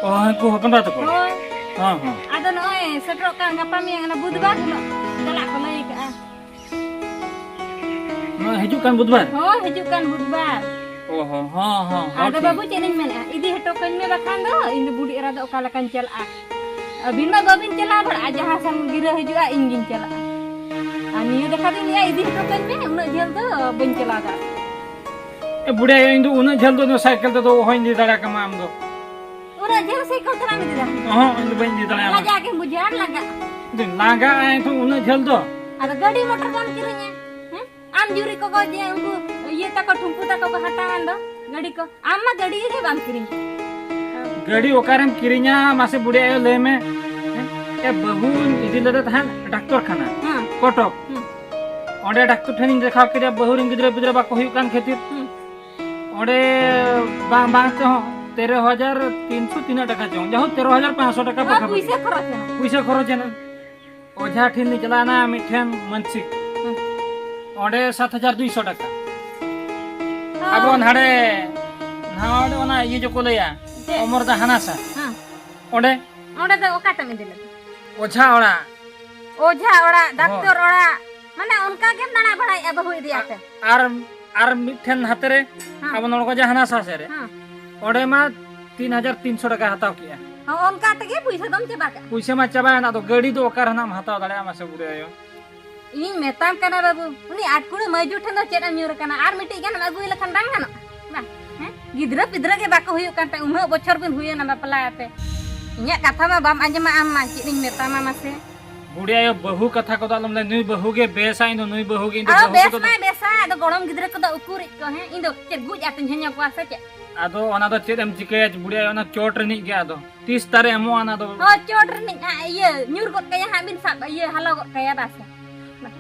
ᱚ, ᱦᱟᱹᱱᱠᱩ ᱦᱚᱯᱚᱱ ᱵᱟ ᱛᱟᱠᱚ? ᱦᱳᱭ᱾ ᱦᱚᱸ, ᱦᱚᱸ᱾ ᱟᱫᱚ ᱱᱚᱜᱼᱚᱭ ᱥᱮᱴᱮᱨᱚᱜ ᱠᱟᱱ ᱜᱟᱯᱟ ᱢᱮᱭᱟᱝ, ᱚᱱᱟ ᱵᱩᱫᱷᱵᱟᱨ ᱦᱤᱞᱳᱜ ᱪᱟᱞᱟᱜ ᱠᱚ ᱞᱟᱹᱭ ᱠᱟᱜᱼᱟ᱾ ᱱᱚᱣᱟ ᱦᱤᱡᱩᱜ ᱠᱟᱱ ᱵᱩᱫᱷᱵᱟᱨ? ᱦᱳᱭ, ᱦᱤᱡᱩᱜ ᱠᱟᱱ ᱵᱩᱫᱷᱵᱟᱨ᱾ ᱚ ᱦᱚᱸ, ᱦᱚᱸ, ᱦᱚᱸ, ᱦᱚᱸ, ᱟᱫᱚ ᱴᱷᱤᱠ᱾ ᱵᱟᱹᱵᱩ, ᱪᱮᱫ ᱤᱧ ᱢᱮᱱᱮᱫᱼᱟ, ᱤᱫᱤ ᱦᱚᱴᱚ ᱠᱟᱹᱧ ᱢᱮ, ᱵᱟᱠᱷᱟᱱ ᱫᱚ ᱤᱧ ᱫᱚ ᱵᱩᱰᱷᱤ ᱮᱨᱟ ᱫᱚ ᱚᱠᱟ ᱞᱮᱠᱟᱧ ᱪᱟᱞᱟᱜᱼᱟ? ᱟᱹᱵᱤᱱ ᱢᱟ ᱵᱟᱹᱵᱤᱱ ᱪᱟᱞᱟᱣ ᱵᱟᱲᱟᱜᱼᱟ, ᱡᱟᱦᱟᱸ ᱥᱮᱱ ᱜᱤᱨᱟᱹ ᱦᱤᱡᱩᱜᱼᱟ, ᱤᱧ ᱜᱤᱧ ᱪᱟᱞᱟᱜᱼᱟ᱾ ᱟᱨ ᱱᱤᱭᱟᱹ ᱫᱮᱠᱷᱟ ᱫᱚᱧ ᱞᱟᱹᱭᱟ, ᱤᱫᱤ ᱦᱚᱴᱚ ᱠᱟᱹᱧ ᱢᱮ, ᱩᱱᱟᱹᱜ ᱡᱷᱟᱹᱞ ᱫᱚ ᱵᱟᱹᱧ ᱪᱟᱞᱟᱣ ᱫᱟᱲᱮᱭᱟᱜᱼᱟ᱾ ᱮ ᱵᱩᱰᱷᱤ ᱟᱭᱳ, ᱤᱧ ᱫᱚ ᱩᱱᱟᱹᱜ ᱡᱷᱟᱹᱞ ᱫᱚ ᱥᱟᱭᱠᱮᱞ ᱛᱮᱫᱚ ᱚᱦᱚᱧ ᱤᱫᱤ ᱫᱟᱲᱮ ᱠᱟᱢᱟ ᱟᱢ ᱫᱚ᱾ ᱩᱱᱟᱹᱜ ᱡᱷᱟᱹᱞ ᱥᱟᱭᱠᱮᱞ ᱛᱮ ᱵᱟᱢ ᱤᱫᱤ ᱫᱟᱲᱮᱭᱟᱜᱼᱟ? ᱚᱦᱚᱸ, ᱤᱧ ᱫᱚ ᱵᱟᱹᱧ ᱤᱫᱤ ᱫᱟᱲᱮᱭᱟᱜᱼᱟ᱾ ᱞᱟᱡᱟᱜ ᱜᱮᱢ ᱵᱩᱡᱷᱟᱹᱣᱟ, ᱞᱟᱸᱜᱟᱜᱼᱟ᱾ ᱤᱧ ᱫᱚ ᱞᱟᱸᱜᱟᱜᱼᱟ ᱮᱱᱠᱷᱟᱱ ᱩᱱᱟᱹᱜ ᱡᱷᱟᱹᱞ ᱫᱚ᱾ ᱟᱫᱚ ᱜᱟᱹᱰᱤ ᱢᱚᱴᱚᱨ ᱵᱟᱢ ᱠᱤᱨᱤᱧᱟ? ᱦᱮᱸ? ᱟᱢ ᱡᱩᱨᱤ ᱠᱚᱠᱚ ᱡᱮ ᱩᱱᱠᱩ ᱤᱭᱟᱹ ᱛᱟᱠᱚ, ᱴᱷᱩᱢᱯᱩ ᱛᱟᱠᱚ ᱠᱚ ᱦᱟᱛᱟᱣᱟᱱ ᱫᱚ ᱜᱟᱹᱰᱤ ᱠᱚ, ᱟᱢ ᱢᱟ ᱜᱟᱹᱰᱤ ᱜᱮ ᱵᱟᱢ ᱠᱤᱨᱤᱧᱟ᱾ ᱜᱟᱹᱰᱤ ᱚᱠᱟᱨᱮᱢ ᱠᱤᱨᱤᱧᱟ ᱢᱟᱥᱮ ᱵᱩᱰᱷᱤ ᱟᱭᱳ ᱞᱟᱹᱭ ᱢᱮ? ᱦᱮᱸ? ᱮ ᱵᱟᱹᱵᱩᱧ ᱤᱫᱤ ᱞᱮᱫᱮ ᱛᱟᱦᱮᱸᱫ ᱰᱟᱠᱛᱚᱨ ᱠᱷᱟᱱᱟ, ᱦᱮᱸ᱾ ᱠᱚᱴᱚᱠ᱾ ᱦᱮᱸ᱾ ᱚᱸᱰᱮ ᱰᱟᱠᱛᱚᱨ ᱴᱷᱮᱱᱤᱧ ᱫᱮᱠᱷᱟᱣ ᱠᱮᱫᱮᱭᱟ, ᱵᱟᱹᱦᱩ ᱨᱮᱱ ᱜᱤᱫᱽᱨᱟᱹ ᱯᱤᱫᱽᱨᱟᱹ ᱵᱟᱠᱚ ᱦᱩᱭᱩᱜ ᱠᱟᱱ ᱠᱷᱟᱹᱛᱤᱨ᱾ ᱦᱩᱸ᱾ ᱚᱸᱰᱮ ᱵᱟᱝ, ᱵᱟᱝ ᱛᱮᱦᱚᱸ ᱛᱮᱨᱚ ᱦᱟᱡᱟᱨ ᱛᱤᱱᱥᱚ ᱛᱤᱱᱟᱹᱜ ᱴᱟᱠᱟ ᱪᱚᱝ, ᱡᱟᱭᱦᱳᱠ, ᱛᱮᱨᱚ ᱦᱟᱡᱟᱨ ᱯᱟᱸᱪᱥᱚ ᱴᱟᱠᱟ ᱵᱟᱠᱷᱟᱱ ᱯᱩᱭᱥᱟᱹ ᱠᱷᱚᱨᱚᱪ ᱮᱱᱟ᱾ ᱯᱩᱭᱥᱟᱹ ᱠᱷᱚᱨᱚᱪ ᱮᱱᱟ᱾ ᱚᱡᱷᱟ ᱴᱷᱮᱱ ᱞᱤᱧ ᱪᱟᱞᱟᱣ ᱮᱱᱟ ᱢᱤᱫᱴᱷᱮᱱ ᱢᱟᱱᱥᱤᱠ᱾ ᱦᱩᱸ᱾ ᱚᱸᱰᱮ ᱥᱟᱛ ᱦᱟᱡᱟᱨ ᱫᱩᱭᱥᱚ ᱴᱟᱠᱟ᱾ ᱦᱚᱸ᱾ ᱟᱵᱚ ᱱᱟᱰᱮ ᱱᱟᱣᱟ ᱚᱸᱰᱮ ᱚᱱᱟ ᱤᱭᱟᱹ ᱡᱚᱠᱚ ᱞᱟᱹᱭᱟ, ᱪᱮᱫ? ᱚᱢᱚᱨᱫᱟ ᱦᱟᱱᱟᱥᱟ᱾ ᱦᱮᱸ᱾ ᱚᱸᱰᱮ ᱚᱸᱰᱮ ᱫᱚ ᱚᱠᱟᱛᱮᱢ ᱤᱫᱤ ᱞᱮᱫᱮ? ᱚᱡᱷᱟ ᱚᱲᱟᱜ᱾ ᱚᱡᱷᱟ ᱚᱲᱟᱜ, ᱦᱚᱸ᱾ ᱰᱟᱠᱛᱚᱨ ᱚᱲᱟᱜ, ᱢᱟᱱᱮ ᱚᱱᱠᱟ ᱜᱮᱢ ᱫᱟᱬᱟ ᱵᱟᱲᱟᱭᱮᱫᱼᱟ ᱵᱟᱹᱦᱩ ᱤᱫᱤ ᱟᱛᱮ? ᱟᱨ, ᱟᱨ ᱢᱤᱫᱴᱷᱮᱱ ᱦᱟᱛᱮ ᱨᱮ, ᱦᱮᱸ᱾ ᱟᱵᱚ ᱱᱚᱰᱮ ᱡᱟᱦᱟᱸ ᱦᱟᱱᱟ ᱥᱟᱥᱮ ᱨᱮ, ᱦᱮᱸ᱾ ᱚᱸᱰᱮ ᱢᱟ ᱛᱤᱱ ᱦᱟᱡᱟᱨ ᱛᱤᱱᱥᱚ ᱴᱟᱠᱟ ᱦᱟᱛᱟᱣ ᱠᱮᱜᱼᱟ᱾ ᱦᱚᱸ, ᱚᱱᱠᱟ ᱛᱮᱜᱮ ᱯᱩᱭᱥᱟᱹ ᱫᱚᱢ ᱪᱟᱵᱟ ᱠᱟᱜᱼᱟ᱾ ᱯᱩᱭᱥᱟᱹ ᱢᱟ ᱪᱟᱵᱟᱭᱮᱱ, ᱟᱫᱚ ᱜᱟᱹᱰᱤ ᱫᱚ ᱚᱠᱟ ᱨᱮᱱᱟᱜ ᱮᱢ ᱦᱟᱛᱟᱣ ᱫᱟᱲᱮᱭᱟᱜᱼᱟ ᱢᱟᱥᱮ ᱵᱩᱰᱷᱤ ᱟᱭᱳ? ᱤᱧᱤᱧ ᱢᱮᱛᱟᱢ ᱠᱟᱱᱟ ᱵᱟᱹᱵᱩ, ᱩᱱᱤ ᱟᱴᱠᱩᱲᱟᱹ ᱢᱟᱹᱭᱡᱩ ᱴᱷᱮᱱ ᱫᱚ ᱪᱮᱫ ᱮᱢ ᱧᱩᱨ ᱟᱠᱟᱱᱟ? ᱟᱨ ᱢᱤᱫᱴᱤᱡ ᱜᱟᱱ ᱮᱢ ᱟᱹᱜᱩᱭ ᱞᱮᱠᱷᱟᱱ ᱵᱟᱝ ᱜᱟᱱᱚᱜᱼᱟ? ᱵᱟᱝ, ᱦᱮᱸ? ᱜᱤᱫᱽᱨᱟᱹ ᱯᱤᱫᱽᱨᱟᱹ ᱜᱮ ᱵᱟᱠᱚ ᱦᱩᱭᱩᱜ ᱠᱟᱱ ᱛᱮ ᱩᱱᱟᱹᱜ ᱵᱚᱪᱷᱚᱨ ᱵᱤᱱ ᱦᱩᱭᱮᱱᱟ ᱵᱟᱯᱞᱟ ᱟᱛᱮ᱾ ᱤᱧᱟᱹᱜ ᱠᱟᱛᱷᱟ ᱢᱟ ᱵᱟᱢ ᱟᱸᱡᱚᱢᱟ ᱟᱢ ᱢᱟ, ᱪᱮᱫ ᱤᱧ ᱢᱮᱛᱟᱢᱟ ᱢᱟᱥᱮ? ᱵᱩᱰᱷᱤ ᱟᱭᱳ, ᱵᱟᱹᱦᱩ ᱠᱟᱛᱷᱟ ᱠᱚᱫᱚ ᱟᱞᱚᱢ ᱞᱟᱹᱭ, ᱱᱩᱭ ᱵᱟᱹᱦᱩ ᱜᱮ ᱵᱮᱥᱟ, ᱤᱧ ᱫᱚ ᱱᱩᱭ ᱵᱟᱹᱦᱩ ᱜᱮ, ᱤᱧ ᱫᱚ ᱟᱫᱚ ᱵᱟᱹᱦᱩ ᱵᱮᱥ ᱠᱚᱫᱚ ᱢᱟᱭ ᱵᱮᱥᱟ, ᱟᱫᱚ ᱜᱚᱲᱚᱢ ᱜᱤᱫᱽᱨᱟᱹ ᱠᱚᱫᱚ ᱩᱠᱩᱨᱤᱡ ᱠᱚ, ᱦᱮᱸ? ᱤᱧ ᱫᱚ ᱪᱮᱫ ᱜᱩᱡ ᱟᱹᱛᱤᱧ ᱦᱮᱧᱟ ᱠᱚᱣᱟ ᱥᱮ ᱪᱮᱫ? ᱟᱫᱚ ᱚᱱᱟ ᱫᱚ ᱪᱮᱫ ᱮᱢ ᱪᱤᱠᱟᱹᱭᱟ ᱵᱩᱰᱷᱤ ᱟᱭᱳ, ᱚᱱᱟ ᱪᱚᱴ ᱨᱤᱱᱤᱡ ᱜᱮ ᱟᱫᱚ᱾ ᱛᱤᱥ ᱛᱟᱨᱮ ᱮᱢᱚᱜᱼᱟ ᱚᱱᱟ ᱫᱚ? ᱦᱳᱭ, ᱪᱚᱴ ᱨᱤᱱᱤᱡ ᱦᱟᱸᱜ ᱤᱭᱟᱹ ᱧᱩᱨ ᱜᱚᱫ ᱠᱟᱭᱟ ᱦᱟᱸᱜ, ᱵᱤᱱ ᱥᱟᱵ ᱤᱭᱟᱹ ᱦᱟᱞᱟ ᱜᱚᱫ ᱠᱟᱭᱟ ᱵᱟᱥ᱾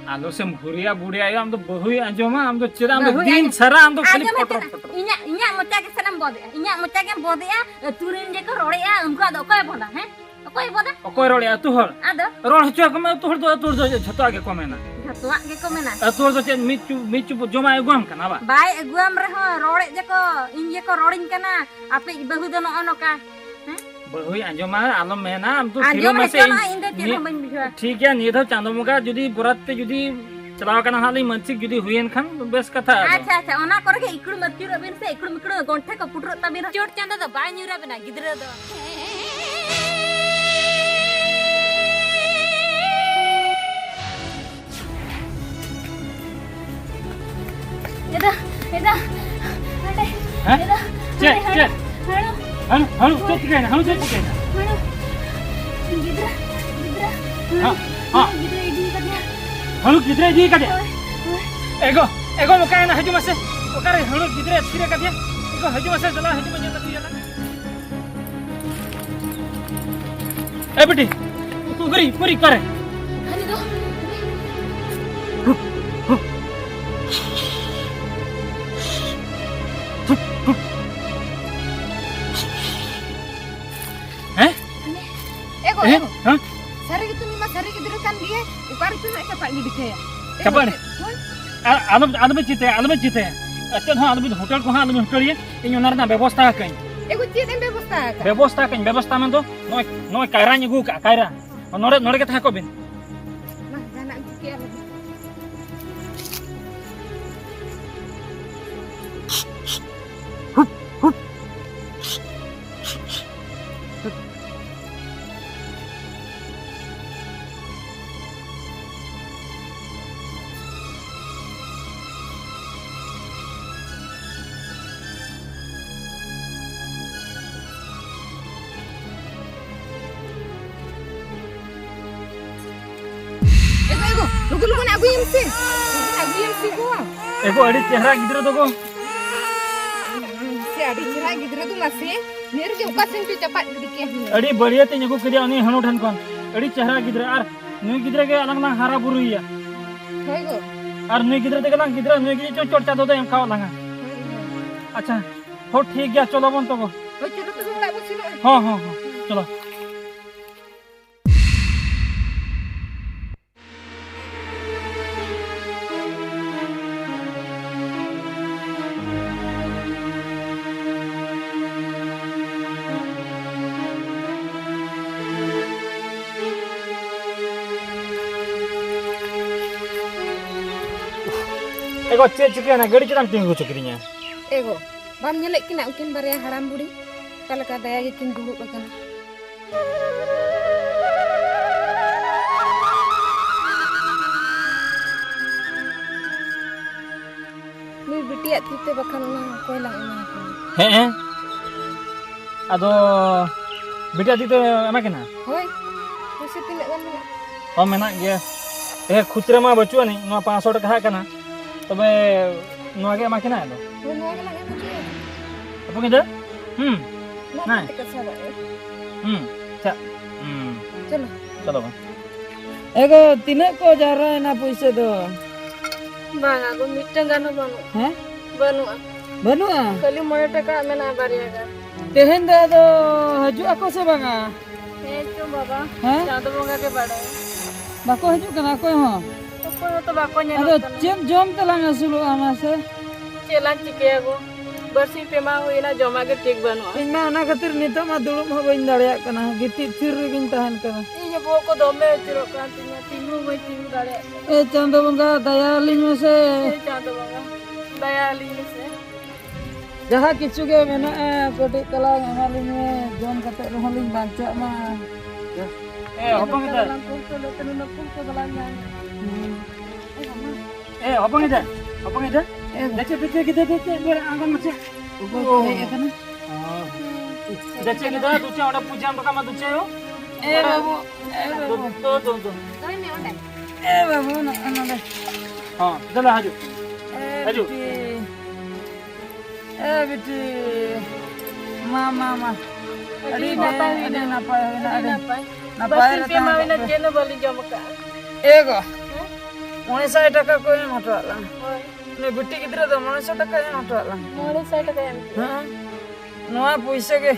ᱟᱞᱚ ᱥᱮᱢ ᱦᱩᱨᱤᱭᱟ ᱵᱩᱰᱷᱤ ᱟᱭᱳ, ᱟᱢ ᱫᱚ ᱵᱟᱹᱦᱩᱭ ᱟᱸᱡᱚᱢᱟ, ᱟᱢ ᱫᱚ ᱪᱮᱫᱟᱜ ᱟᱢ ᱫᱚ ᱵᱟᱹᱦᱩᱭ ᱫᱤᱱ ᱟᱸᱡᱚᱢ-, ᱥᱟᱨᱟ ᱟᱢ ᱫᱚ ᱠᱷᱟᱹᱞᱤ ᱟᱸᱡᱚᱢᱮ ᱯᱚᱴᱨᱚ ᱠᱟᱱᱟ᱾ ᱯᱚᱴᱨᱚ᱾ ᱤᱧᱟᱹᱜ, ᱤᱧᱟᱹᱜ ᱢᱚᱪᱟ ᱜᱮ ᱥᱮᱫ ᱮᱢ ᱵᱚᱫᱮᱜᱼᱟ, ᱤᱧᱟᱹᱜ ᱢᱚᱪᱟ ᱜᱮᱢ ᱵᱚᱫᱮᱜᱼᱟ᱾ ᱟᱹᱛᱩ ᱨᱮᱱ ᱜᱮᱠᱚ ᱨᱚᱲᱮᱜᱼᱟ, ᱩᱱᱠᱩᱣᱟᱜ ᱫᱚ ᱚᱠᱚᱭ ᱵᱚᱫᱟ, ᱦᱮᱸ? ᱚᱠᱚᱭ ᱵᱚᱫᱟ? ᱚᱠᱚᱭ ᱨᱚᱲᱮᱜᱼᱟ? ᱟᱹᱛᱩ ᱦᱚᱲ᱾ ᱟᱫᱚ? ᱨᱚᱲ ᱦᱚᱪᱚ ᱟᱠᱚ ᱢᱮ, ᱟᱹᱛᱩ ᱦᱚᱲ ᱫᱚ, ᱟᱹᱛᱩ ᱦᱚᱲ ᱫᱚ ᱡᱷᱚᱛᱚᱣᱟᱜ ᱜᱮᱠᱚ ᱢᱮᱱᱟ᱾ ᱡᱷᱚᱛᱚᱣᱟᱜ ᱜᱮᱠᱚ ᱢᱮᱱᱟ᱾ ᱟᱹᱛᱩ ᱦᱚᱲ ᱫᱚ ᱪᱮᱫ ᱢᱤᱫ ᱪᱩ-, ᱢᱤᱫ ᱪᱩᱯᱩᱫ ᱡᱚᱢᱟᱜ ᱮ ᱟᱹᱜᱩᱣᱟᱢ ᱠᱟᱱᱟ ᱵᱟ? ᱵᱟᱭ ᱟᱹᱜᱩᱣᱟᱢ ᱨᱮᱦᱚᱸ ᱨᱚᱲᱮᱫ ᱡᱮᱠᱚ, ᱤᱧ ᱜᱮᱠᱚ ᱨᱚᱲᱤᱧ ᱠᱟᱱᱟ, ᱟᱯᱮᱭᱤᱡ ᱵᱟᱹᱦᱩ ᱫᱚ ᱱᱚᱜᱼᱚ ᱱᱚᱝᱠᱟ᱾ ᱦᱮᱸ? ᱵᱟᱹᱦᱩᱭ ᱟᱸᱡᱚᱢᱟ, ᱟᱞᱚᱢ ᱢᱮᱱᱟ, ᱟᱢ ᱫᱚ ᱟᱸᱡᱚᱢ ᱛᱷᱤᱨᱚᱜ ᱢᱮᱥᱮ, ᱦᱚᱪᱚ ᱤᱧ ᱢᱟ, ᱤᱧ ᱫᱚ ᱪᱮᱫ ᱱᱤᱭᱟᱹ, ᱦᱚᱸ ᱵᱟᱹᱧ ᱵᱩᱡᱷᱟᱹᱣᱟ᱾ ᱴᱷᱤᱠ ᱜᱮᱭᱟ, ᱱᱤᱭᱟᱹ ᱫᱷᱟᱣ ᱪᱟᱸᱫᱚ ᱵᱚᱸᱜᱟ ᱡᱩᱫᱤ ᱵᱚᱨᱟᱛ ᱛᱮ ᱡᱩᱫᱤ ᱪᱟᱞᱟᱣ ᱠᱟᱱᱟ ᱦᱟᱸᱜ ᱞᱤᱧ ᱢᱟᱹᱱᱥᱤᱠ ᱡᱩᱫᱤ ᱦᱩᱭᱮᱱ ᱠᱷᱟᱱ ᱵᱮᱥ ᱠᱟᱛᱷᱟ ᱟᱫᱚ᱾ ᱟᱪᱪᱷᱟ, ᱟᱪᱪᱷᱟ, ᱚᱱᱟ ᱠᱚᱨᱮ ᱜᱮ ᱤᱠᱲᱩᱢ ᱟᱹᱛᱠᱤᱨᱚᱜ ᱵᱤᱱ ᱥᱮ, ᱤᱠᱲᱩᱢ ᱤᱠᱲᱩᱢ ᱜᱚᱱᱴᱷᱮ ᱠᱚ ᱯᱩᱴᱩᱨᱚᱜ ᱛᱟᱵᱤᱱ᱾ ᱪᱚᱴ ᱪᱟᱸᱫᱚ ᱫᱚ ᱵᱟᱭ ᱧᱩᱨ ᱟᱵᱤᱱᱟ ᱜᱤᱫᱽᱨᱟᱹ ᱫᱚ᱾ ᱮᱫᱟ, ᱮᱫᱟ, ᱦᱟᱸᱰᱮ, ᱦᱮᱸ? ᱮᱫᱟ, ᱪᱮᱫ, ᱦᱟᱸᱰᱮ, ᱪᱮᱫ? ᱦᱟᱹᱬᱩ᱾ ᱦᱟᱹᱬᱩ, ᱦᱟᱹᱬᱩ, ᱪᱮᱫ ᱪᱤᱠᱟᱹᱭᱮᱱᱟ? ᱦᱟᱹᱬᱩ ᱪᱮᱫ ᱪᱤᱠᱟᱹᱭᱮᱱᱟ? ᱦᱟᱹᱬᱩ᱾ ᱜᱤᱫᱽᱨᱟᱹ, ᱜᱤᱫᱽᱨᱟᱹ᱾ ᱦᱮᱸ, ᱦᱮᱸ᱾ ᱜᱤᱫᱽᱨᱟᱹ ᱤᱫᱤ ᱠᱟᱫᱮᱭᱟ᱾ ᱦᱟᱹᱬᱩ ᱜᱤᱫᱽᱨᱟᱹ ᱤᱫᱤ ᱠᱟᱫᱮᱭᱟ? ᱦᱳᱭ, ᱦᱳᱭ᱾ ᱮᱜᱳ, ᱮᱜᱳ, ᱚᱠᱟᱭᱮᱱᱟ? ᱦᱤᱡᱩᱜ ᱢᱮᱥᱮ᱾ ᱚᱠᱟᱨᱮ ᱦᱟᱹᱬᱩ ᱜᱤᱫᱽᱨᱟᱹ ᱛᱷᱤᱨ ᱠᱟᱫᱮᱭᱟ? ᱮᱜᱳ, ᱦᱤᱡᱩᱜ ᱢᱮᱥᱮ, ᱪᱟᱞᱟᱣ ᱦᱤᱡᱩᱜ ᱢᱮ, ᱧᱮᱞ ᱟᱹᱜᱩᱭᱟᱞᱟᱝ᱾ ᱮ ᱵᱤᱴᱤ, ᱩᱠᱩᱨᱤ, ᱩᱠᱩᱨᱤ, ᱚᱠᱟᱨᱮ? ᱦᱟᱹᱱᱤ ᱫᱚ᱾ ᱪᱟᱯᱟᱫ ᱜᱤᱰᱤ ᱠᱟᱭᱟ᱾ ᱪᱟᱯᱟᱫ? ᱦᱳᱭ᱾ ᱟᱨ ᱟᱞᱚᱢ, ᱟᱞᱚᱵᱤᱱ ᱪᱤᱱᱛᱟᱹᱭᱟ, ᱟᱞᱚᱵᱤᱱ ᱪᱤᱱᱛᱟᱹᱭᱟ᱾ ᱪᱮᱫ ᱦᱚᱸ ᱟᱞᱚᱵᱤᱱ, ᱦᱳᱴᱮᱞ ᱠᱚᱦᱚᱸ ᱟᱞᱚᱵᱤᱱ ᱦᱳᱴᱮᱞ ᱤᱭᱟᱹ, ᱤᱧ ᱚᱱᱟ ᱨᱮᱱᱟᱜ ᱵᱮᱵᱚᱥᱛᱷᱟ ᱟᱠᱟᱜᱼᱟᱹᱧ᱾ ᱮᱜᱳ, ᱪᱮᱫ ᱮᱢ ᱵᱮᱵᱚᱥᱛᱷᱟ ᱟᱠᱟᱫ? ᱵᱮᱵᱚᱥᱛᱷᱟ ᱟᱠᱟᱜᱼᱟᱹᱧ, ᱵᱮᱵᱚᱥᱛᱷᱟ ᱢᱮᱱᱫᱚ ᱱᱚᱜᱼᱚᱭ, ᱱᱚᱜᱼᱚᱭ ᱠᱟᱭᱨᱟᱧ ᱟᱹᱜᱩ ᱟᱠᱟᱫᱼᱟ, ᱠᱟᱭᱨᱟ᱾ ᱱᱚᱰᱮ, ᱱᱚᱰᱮ ᱜᱮ ᱛᱟᱦᱮᱸ ᱠᱚᱜ ᱵᱤᱱ᱾ ᱢᱟ, ᱡᱟᱦᱟᱱᱟᱜ ᱮᱢ ᱪᱤᱠᱟᱹᱭᱟ ᱞᱟᱹᱜᱤᱫ᱾ ᱮᱜᱳ, ᱮᱜᱳ, ᱞᱚᱜᱚᱱ, ᱞᱚᱜᱚᱱ ᱟᱹᱜᱩᱭᱮᱢ ᱥᱮ᱾ ᱞᱚᱜᱚᱱ ᱟᱹᱜᱩᱭᱮᱢ ᱥᱮ ᱜᱳ᱾ ᱮᱜᱳ, ᱟᱹᱰᱤ ᱪᱮᱦᱨᱟ ᱜᱤᱫᱽᱨᱟᱹ ᱫᱚ ᱜᱳ᱾ ᱥᱮ ᱟᱹᱰᱤ ᱪᱮᱦᱨᱟ ᱜᱤᱫᱽᱨᱟᱹ ᱫᱚ ᱢᱟᱥᱮ᱾ ᱱᱤᱭᱟᱹ ᱨᱮᱜᱮ ᱚᱠᱟ ᱥᱮᱱ ᱪᱚ ᱪᱟᱯᱟᱫ ᱜᱤᱰᱤ ᱠᱮᱫ ᱦᱩᱱᱟᱹᱝ᱾ ᱟᱹᱰᱤ ᱵᱟᱹᱲᱤᱭᱟᱹ ᱛᱤᱧ ᱟᱹᱜᱩ ᱠᱮᱫᱮᱭᱟ ᱩᱱᱤ ᱦᱟᱹᱱᱩ ᱴᱷᱮᱱ ᱠᱷᱚᱱ᱾ ᱟᱹᱰᱤ ᱪᱮᱦᱨᱟ ᱜᱤᱫᱽᱨᱟᱹ, ᱟᱨ ᱱᱩᱭ ᱜᱤᱫᱽᱨᱟᱹ ᱜᱮ ᱟᱞᱟᱝ ᱞᱟᱝ ᱦᱟᱨᱟ ᱵᱩᱨᱩᱭᱮᱭᱟ᱾ ᱦᱳᱭ ᱜᱳ᱾ ᱟᱨ ᱱᱩᱭ ᱜᱤᱫᱽᱨᱟᱹ ᱛᱮᱜᱮ ᱞᱟᱝ ᱜᱤᱫᱽᱨᱟᱹ, ᱱᱩᱭ ᱜᱮ ᱪᱚ ᱪᱚᱨᱪᱟ ᱫᱚ ᱫᱚᱭ ᱮᱢ ᱠᱟᱣᱟᱫ ᱞᱟᱝᱟ᱾ ᱦᱳᱭ ᱜᱳ᱾ ᱟᱪᱪᱷᱟ, ᱦᱳ, ᱴᱷᱤᱠ ᱜᱮᱭᱟ, ᱪᱚᱞᱚ ᱵᱚᱱ ᱛᱚᱵᱮ᱾ ᱦᱳᱭ, ᱪᱚᱞᱚ ᱛᱚᱵᱮ ᱚᱲᱟᱜ ᱵᱚᱱ ᱥᱮᱱᱚᱜᱼᱟ᱾ ᱦᱚᱸ, ᱦᱚᱸ, ᱦᱚᱸ, ᱪᱚᱞᱚ᱾ ᱮ ᱜᱚ, ᱪᱮᱫ ᱪᱤᱠᱟᱹᱭᱮᱱᱟ? ᱜᱟᱹᱰᱤ ᱪᱮᱫᱟᱜ ᱮᱢ ᱛᱤᱸᱜᱩ ᱦᱚᱪᱚ ᱠᱤᱫᱤᱧᱟ? ᱮ ᱜᱚ, ᱵᱟᱢ ᱧᱮᱞᱮᱫ ᱠᱤᱱᱟ ᱩᱱᱠᱤᱱ ᱵᱟᱨᱭᱟ ᱦᱟᱲᱟᱢ ᱵᱩᱲᱦᱤ? ᱚᱠᱟ ᱞᱮᱠᱟ ᱫᱟᱭᱟ ᱜᱮᱠᱤᱱ ᱫᱩᱲᱩᱵ ᱟᱠᱟᱱᱟ᱾ ᱱᱩᱭ ᱵᱤᱴᱤᱭᱟᱜ ᱛᱤ ᱛᱮ ᱵᱟᱠᱷᱟᱱ ᱚᱱᱟ ᱠᱚᱭᱞᱟᱝ ᱮᱢᱟ ᱠᱤᱱᱟ᱾ ᱦᱮᱸ, ᱦᱮᱸ᱾ ᱟᱫᱚ ᱵᱤᱴᱤᱭᱟᱜ ᱛᱤ ᱛᱮ ᱮᱢᱟ ᱠᱤᱱᱟ? ᱦᱳᱭ᱾ ᱯᱩᱭᱥᱟᱹ ᱛᱤᱱᱟᱹᱜ ᱜᱟᱱ ᱢᱮᱱᱟᱜᱼᱟ? ᱦᱚᱸ, ᱢᱮᱱᱟᱜ ᱜᱮᱭᱟ᱾ ᱮ, ᱠᱷᱩᱪᱨᱟᱹ ᱢᱟ ᱵᱟᱹᱪᱩᱜ ᱟᱹᱱᱤᱡ, ᱱᱚᱣᱟ ᱯᱟᱸᱪᱥᱚ ᱴᱟᱠᱟ ᱦᱟᱸᱜ ᱠᱟᱱᱟ᱾ ᱛᱚᱵᱮ ᱱᱚᱣᱟ ᱜᱮ ᱮᱢᱟ ᱠᱤᱱᱟ ᱟᱫᱚ᱾ ᱦᱳᱭ, ᱱᱚᱣᱟ ᱜᱮᱞᱟᱝ ᱮᱢ ᱦᱚᱪᱚᱭᱟ᱾ ᱦᱚᱯᱚᱱ ᱜᱤᱫᱽᱨᱟᱹ? ᱦᱩᱸ᱾ ᱱᱚᱣᱟ ᱦᱮᱸ᱾ ᱛᱮ ᱠᱟᱥᱟ ᱫᱟᱜ ᱨᱮ᱾ ᱦᱩᱸ᱾ ᱪᱟ-, ᱦᱩᱸ᱾ ᱪᱚᱞᱚ᱾ ᱪᱚᱞᱚ ᱵᱚᱱ᱾ ᱮ ᱜᱚ, ᱛᱤᱱᱟᱹᱜ ᱠᱚ ᱡᱟᱣᱨᱟᱭᱮᱱᱟ ᱯᱩᱭᱥᱟᱹ ᱫᱚ? ᱵᱟᱝᱟ ᱜᱚ, ᱢᱤᱫᱴᱟᱝ ᱜᱟᱱ ᱦᱚᱸ ᱵᱟᱹᱱᱩᱜᱼᱟ᱾ ᱦᱮᱸ? ᱵᱟᱹᱱᱩᱜᱼᱟ᱾ ᱵᱟᱹᱱᱩᱜᱼᱟ? ᱠᱷᱟᱹᱞᱤ ᱢᱚᱬᱮ ᱴᱟᱠᱟ ᱢᱮᱱᱟᱜᱼᱟ, ᱵᱟᱨᱭᱟ ᱜᱟᱱ᱾ ᱛᱮᱦᱮᱧ ᱫᱚ ᱟᱫᱚ ᱦᱤᱡᱩᱜ ᱟᱠᱚ ᱥᱮ ᱵᱟᱝᱟ? ᱦᱮᱸ ᱪᱚ ᱵᱟᱵᱟ, ᱦᱮᱸ? ᱪᱟᱸᱫᱚ ᱵᱚᱸᱜᱟ ᱜᱮ ᱵᱟᱲᱟᱭᱟ᱾ ᱵᱟᱠᱚ ᱦᱤᱡᱩᱜ ᱠᱟᱱᱟ ᱚᱠᱚᱭ ᱦᱚᱸ᱾ ᱚᱠᱚᱭ ᱦᱚᱸᱛᱚ ᱵᱟᱠᱚ ᱧᱮᱞᱚᱜ ᱟᱫᱚ ᱠᱟᱱᱟ᱾ ᱪᱮᱫ ᱡᱚᱢ ᱛᱮᱞᱟᱝ ᱟᱹᱥᱩᱞᱚᱜᱼᱟ ᱢᱟᱥᱮ? ᱪᱮᱫ ᱞᱟᱝ ᱪᱤᱠᱟᱹᱭᱟ ᱜᱚ? ᱵᱟᱨᱥᱤᱧ ᱯᱮ ᱢᱟᱦᱟ ᱦᱩᱭᱮᱱᱟ, ᱡᱚᱢᱟᱜ ᱜᱮ ᱴᱷᱤᱠ ᱵᱟᱹᱱᱩᱜᱼᱟ᱾ ᱤᱧ ᱢᱟ ᱚᱱᱟ ᱠᱷᱟᱹᱛᱤᱨ ᱱᱤᱛᱚᱜ ᱢᱟ ᱫᱩᱲᱩᱵ ᱦᱚᱸ ᱵᱟᱹᱧ ᱫᱟᱲᱮᱭᱟᱜ ᱠᱟᱱᱟ, ᱜᱤᱛᱤᱡ ᱛᱷᱤᱨ ᱨᱮᱜᱮᱧ ᱛᱟᱦᱮᱱ ᱠᱟᱱᱟ᱾ ᱤᱧ ᱦᱚᱸ ᱵᱚᱦᱚᱜ ᱠᱚ ᱫᱚᱢᱮ ᱟᱹᱪᱩᱨᱚᱜ ᱠᱟᱱ ᱛᱤᱧᱟ, ᱛᱤᱸᱜᱩ ᱦᱚᱸ ᱵᱟᱹᱧ ᱛᱤᱸᱜᱩ ᱫᱟᱲᱮᱭᱟᱜ ᱠᱟᱱᱟ᱾ ᱮ ᱪᱟᱸᱫᱚ ᱵᱚᱸᱜᱟ, ᱫᱟᱭᱟ ᱟᱹᱞᱤᱧ ᱢᱮᱥᱮ᱾ ᱮ ᱪᱟᱸᱫᱚ ᱵᱚᱸᱜᱟ, ᱫᱟᱭᱟ ᱟᱹᱞᱤᱧ ᱢᱮᱥᱮ᱾ ᱡᱟᱦᱟᱸ ᱠᱤᱪᱷᱩ ᱜᱮ ᱢᱮᱱᱟᱜᱼᱟ, ᱠᱟᱹᱴᱤᱡ ᱛᱟᱞᱟᱝ ᱮᱢᱟᱞᱤᱧ ᱢᱮ, ᱡᱚᱢ ᱠᱟᱛᱮ ᱨᱮᱦᱚᱸ ᱞᱤᱧ ᱵᱟᱧᱪᱟᱜ ᱢᱟ᱾ ᱮ, ᱦᱚᱯᱚᱱ ᱜᱤᱫᱟᱹᱨ᱾ ᱦᱩᱸ᱾ ᱮ, ᱦᱚᱯᱚᱱ ᱜᱤᱫᱟᱹᱨ, ᱦᱚᱯᱚᱱ ᱜᱤᱫᱟᱹᱨ᱾ ᱮ, ᱫᱮᱪᱮ, ᱫᱮᱪᱮ, ᱜᱤᱫᱟᱹᱨ, ᱫᱮᱪᱮ, ᱫᱮ, ᱟᱬᱜᱚᱱ ᱢᱮᱥᱮ᱾ ᱚᱠᱚᱭ ᱠᱚ ᱦᱮᱡ ᱟᱠᱟᱱᱟ? ᱚ᱾ ᱫᱮᱪᱮ, ᱜᱤᱫᱟᱹᱨ, ᱫᱩᱪᱮ, ᱚᱸᱰᱮ ᱯᱩᱡᱟᱹᱢ ᱨᱟᱠᱟᱵ ᱢᱟ, ᱫᱩᱪᱮ ᱭᱳ᱾ ᱮ ᱵᱟᱹᱵᱩ, ᱮ ᱫᱩ, ᱵᱟᱹᱵᱩ᱾ ᱫᱩ, ᱫᱩ, ᱫᱩ᱾ ᱮ ᱵᱟᱹᱵᱩ, ᱱᱚᱜᱼᱚ ᱱᱚᱰᱮ᱾ ᱦᱚᱸ, ᱫᱮᱞᱟ, ᱦᱤᱡᱩᱜ᱾ ᱮ ᱦᱤᱡᱩᱜ᱾ ᱵᱤᱴᱤ᱾ ᱮ ᱵᱤᱴᱤ, ᱢᱟ, ᱢᱟ, ᱢᱟ᱾ ᱟᱹᱰᱤ ᱟᱹᱰᱤ ᱱᱟᱯᱟᱭ ᱵᱮ-, ᱦᱩᱭᱱᱟ᱾ ᱟᱹᱰᱤ ᱱᱟᱯᱟᱭ ᱦᱩᱭᱱᱟ, ᱟᱹᱰᱤ ᱟᱹᱰᱤ ᱱᱟᱯᱟᱭ᱾ ᱱᱟᱯᱟᱭ ᱵᱟᱨᱥᱤᱧ ᱨᱮ ᱯᱮ ᱛᱟᱦᱮᱸ ᱢᱟᱦᱟ ᱦᱩᱭᱱᱟ, ᱠᱚᱜ ᱯᱮ᱾ ᱪᱮᱫ ᱦᱚᱸ ᱵᱟᱹᱞᱤᱧ ᱡᱚᱢ ᱟᱠᱟᱫᱼᱟ᱾ ᱮ ᱜᱚ, ᱦᱮᱸ? ᱢᱚᱬᱮ ᱥᱟᱭ ᱴᱟᱠᱟ ᱠᱚ ᱮᱢ ᱦᱚᱴᱚᱣᱟᱫ ᱞᱟᱝ᱾ ᱦᱳᱭ᱾ ᱩᱱᱤ ᱵᱤᱴᱤ ᱜᱤᱫᱽᱨᱟᱹ ᱫᱚ ᱢᱚᱬᱮ ᱥᱟᱭ ᱴᱟᱠᱟᱭ ᱮᱢ ᱦᱚᱴᱚᱣᱟᱫ ᱞᱟᱝ᱾ ᱢᱚᱬᱮ ᱥᱟᱭ ᱴᱟᱠᱟᱭ ᱮᱢ ᱠᱮᱫᱟ? ᱦᱮᱸ᱾ ᱱᱚᱣᱟ ᱯᱩᱭᱥᱟᱹ ᱜᱮ,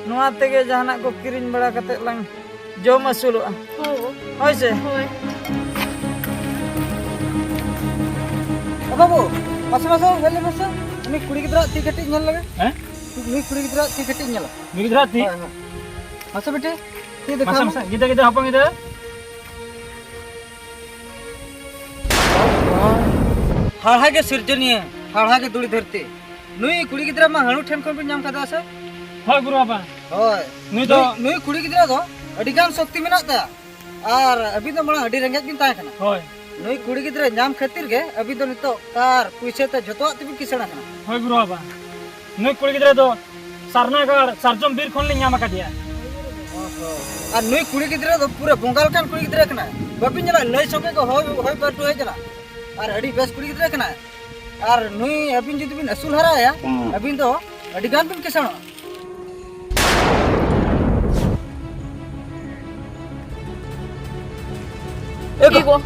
ᱱᱚᱣᱟ ᱛᱮᱜᱮ ᱡᱟᱦᱟᱱᱟᱜ ᱠᱚ ᱠᱤᱨᱤᱧ ᱵᱟᱲᱟ ᱠᱟᱛᱮ ᱞᱟᱝ ᱡᱚᱢ ᱟᱹᱥᱩᱞᱚᱜᱼᱟ᱾ ᱦᱳᱭ ᱜᱚ᱾ ᱦᱳᱭ ᱥᱮ? ᱦᱳᱭ᱾ ᱮ ᱵᱟᱹᱵᱩ, ᱢᱟᱥᱮ, ᱢᱟᱥᱮ, ᱦᱮᱡ ᱞᱮ ᱢᱮᱥᱮ᱾ ᱩᱱᱤ ᱠᱩᱲᱤ ᱜᱤᱫᱽᱨᱟᱹᱣᱟᱜ ᱛᱤ ᱠᱟᱹᱴᱤᱡ ᱧᱮᱞ ᱞᱮᱜᱮ᱾ ᱦᱮᱸ? ᱩᱱᱤ ᱠᱩᱲᱤ ᱜᱤᱫᱽᱨᱟᱹᱣᱟᱜ ᱛᱤ ᱠᱟᱹᱴᱤᱡ ᱧᱮᱞᱟ᱾ ᱱᱩᱭ ᱜᱤᱫᱽᱨᱟᱹᱣᱟᱜ ᱛᱤ? ᱦᱳᱭ, ᱦᱳᱭ᱾ ᱢᱟᱥᱮ ᱵᱤᱴᱤ, ᱛᱤ ᱫᱮᱠᱷᱟᱣ ᱢᱟᱥᱮ, ᱢᱮ᱾ ᱢᱟᱥᱮ, ᱜᱤᱫᱟᱹᱨ, ᱜᱤᱫᱟᱹᱨ, ᱦᱚᱯᱚᱱ ᱜᱤᱫᱟᱹᱨ᱾ ᱦᱟᱦᱟᱲᱟ ᱜᱮ ᱥᱤᱨᱡᱚᱱᱤᱭᱟᱹ, ᱦᱟᱦᱟᱲᱟ ᱜᱮ ᱫᱷᱩᱲᱤ ᱫᱷᱟᱹᱨᱛᱤ᱾ ᱱᱩᱭ ᱠᱩᱲᱤ ᱜᱤᱫᱽᱨᱟᱹ ᱢᱟ ᱦᱟᱹᱬᱩ ᱴᱷᱮᱱ ᱠᱷᱚᱱ ᱵᱤᱱ ᱧᱟᱢ ᱠᱟᱫᱮᱭᱟ ᱥᱮ? ᱦᱳᱭ ᱜᱩᱨᱩ ᱵᱟᱵᱟ᱾ ᱦᱳᱭ᱾ ᱱᱩᱭ ᱫᱚ ᱱᱩᱭ, ᱱᱩᱭ ᱠᱩᱲᱤ ᱜᱤᱫᱽᱨᱟᱹ ᱫᱚ ᱟᱹᱰᱤ ᱜᱟᱱ ᱥᱚᱠᱛᱤ ᱢᱮᱱᱟᱜ ᱛᱟᱭᱟ᱾ ᱟᱨ ᱟᱹᱵᱤᱱ ᱫᱚ ᱢᱟᱲᱟᱝ ᱟᱹᱰᱤ ᱨᱮᱸᱜᱮᱡ ᱵᱤᱱ ᱛᱟᱦᱮᱸ ᱠᱟᱱᱟ᱾ ᱦᱳᱭ᱾ ᱱᱩᱭ ᱠᱩᱲᱤ ᱜᱤᱫᱽᱨᱟᱹ ᱧᱟᱢ ᱠᱷᱟᱹᱛᱤᱨ ᱜᱮ ᱟᱹᱵᱤᱱ ᱫᱚ ᱱᱤᱛᱚᱜ ᱠᱟᱨ, ᱯᱩᱭᱥᱟᱹ ᱛᱮ ᱡᱷᱚᱛᱚᱣᱟᱜ ᱛᱮᱵᱤᱱ ᱠᱤᱥᱟᱹᱬ ᱟᱠᱟᱱᱟ᱾ ᱦᱳᱭ ᱜᱩᱨᱩ ᱵᱟᱵᱟ᱾ ᱱᱩᱭ ᱠᱩᱲᱤ ᱜᱤᱫᱽᱨᱟᱹ ᱫᱚ ᱥᱟᱨᱱᱟ ᱜᱟᱲ ᱥᱟᱨᱡᱚᱢ ᱵᱤᱨ ᱠᱷᱚᱱ ᱞᱤᱧ ᱧᱟᱢ ᱟᱠᱟᱫᱮᱭᱟ᱾ ᱚᱦᱚ᱾ ᱟᱨ ᱱᱩᱭ ᱠᱩᱲᱤ ᱜᱤᱫᱽᱨᱟᱹ ᱫᱚ ᱯᱩᱨᱟᱹ ᱵᱚᱸᱜᱟ ᱞᱮᱠᱟᱱ ᱠᱩᱲᱤ ᱜᱤᱫᱽᱨᱟᱹ ᱠᱟᱱᱟᱭ᱾ ᱵᱟᱹᱵᱤᱱ ᱧᱮᱞᱟ, ᱞᱟᱹᱭ ᱥᱚᱸᱜᱮ ᱠᱚ ᱦᱚᱭ, ᱦᱚᱭ ᱵᱟᱹᱨᱰᱩ ᱦᱮᱡ ᱮᱱᱟ᱾ ᱟᱨ ᱟᱹᱰᱤ ᱵᱮᱥ ᱠᱩᱲᱤ ᱜᱤᱫᱽᱨᱟᱹ ᱠᱟᱱᱟᱭ᱾ ᱟᱨ ᱱᱩᱭ ᱟᱹᱵᱤᱱ ᱡᱩᱫᱤ ᱵᱤᱱ ᱟᱹᱥᱩᱞ ᱦᱟᱨᱟᱭᱟ, ᱟᱹᱵᱤᱱ ᱫᱚ ᱟᱹᱰᱤ ᱜᱟᱱ ᱵᱤᱱ ᱠᱤᱥᱟᱹᱬᱚᱜᱼᱟ᱾ ᱮ ᱜᱚ-, ᱮ ᱜᱚ᱾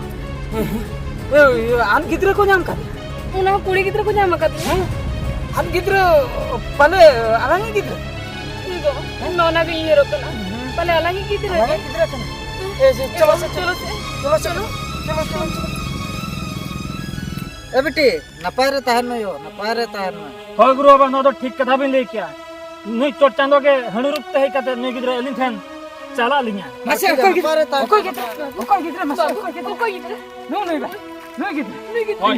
ᱮ, ᱟᱢ ᱜᱤᱫᱽᱨᱟᱹ ᱠᱚ ᱧᱟᱢ ᱠᱟᱫᱮ? ᱚᱱᱟ ᱦᱚᱸ ᱠᱩᱲᱤ ᱜᱤᱫᱽᱨᱟᱹ ᱠᱚ ᱧᱟᱢ ᱟᱠᱟᱫᱮᱭᱟ᱾ ᱦᱮᱸ? ᱟᱢ ᱜᱤᱫᱽᱨᱟᱹ ᱯᱟᱞᱮ ᱟᱞᱟᱝᱤᱡ ᱜᱤᱫᱽᱨᱟᱹ? ᱮ ᱜᱚ, ᱦᱮᱸ? ᱱᱚᱣᱟ ᱜᱮ ᱩᱭᱦᱟᱹᱨᱚᱜ ᱠᱟᱱᱟ᱾ ᱦᱮᱸ᱾ ᱯᱟᱞᱮ ᱟᱞᱟᱝᱤᱡ ᱜᱤᱫᱽᱨᱟᱹ ᱜᱮ᱾ ᱟᱞᱟᱝᱤᱡ ᱜᱤᱫᱽᱨᱟᱹ ᱠᱟᱱᱟ᱾ ᱦᱮᱸ᱾ ᱮ, ᱪᱚᱞᱚ ᱥᱮ, ᱪᱚᱞᱚ ᱥᱮ, ᱪᱚᱞᱚ, ᱪᱚᱞᱚ, ᱪᱚᱞᱚ, ᱪᱚᱞᱚ, ᱪᱚᱞᱚ᱾ ᱮ ᱵᱤᱴᱤ, ᱱᱟᱯᱟᱭ ᱨᱮ ᱛᱟᱦᱮᱱ ᱢᱮ ᱭᱳ, ᱱᱟᱯᱟᱭ ᱨᱮ ᱛᱟᱦᱮᱱ ᱢᱮ᱾ ᱦᱳᱭ ᱜᱩᱨᱩ ᱵᱟᱵᱟ, ᱱᱚᱣᱟ ᱫᱚ ᱴᱷᱤᱠ ᱠᱟᱛᱷᱟ ᱵᱤᱱ ᱞᱟᱹᱭ ᱠᱮᱜᱼᱟ᱾ ᱱᱩᱭ ᱪᱚᱴ ᱪᱟᱸᱫᱚ ᱜᱮ ᱦᱟᱺᱰᱤ ᱨᱩᱯ ᱛᱮ ᱦᱮᱡ ᱠᱟᱛᱮ ᱱᱩᱭ ᱜᱤᱫᱽᱨᱟᱹ ᱟᱹᱞᱤᱧ ᱴᱷᱮᱱ ᱪᱟᱞᱟᱜ ᱞᱤᱧᱟ᱾ ᱢᱟᱥᱮ, ᱚᱠᱚᱭ ᱜᱤᱫᱽᱨᱟᱹ? ᱱᱟᱯᱟᱭ ᱨᱮ ᱛᱟᱦᱮᱱ ᱚᱠᱚᱭ ᱢᱮ᱾ ᱜᱤᱫᱽᱨᱟᱹ? ᱚᱠᱚᱭ ᱜᱤᱫᱽᱨᱟᱹ? ᱚᱠᱚᱭ ᱜᱤᱫᱽᱨᱟᱹ? ᱱᱩᱭ, ᱱᱩᱭ ᱵᱟ, ᱱᱩᱭ ᱜᱤᱫᱽᱨᱟᱹ᱾ ᱦᱳᱭ᱾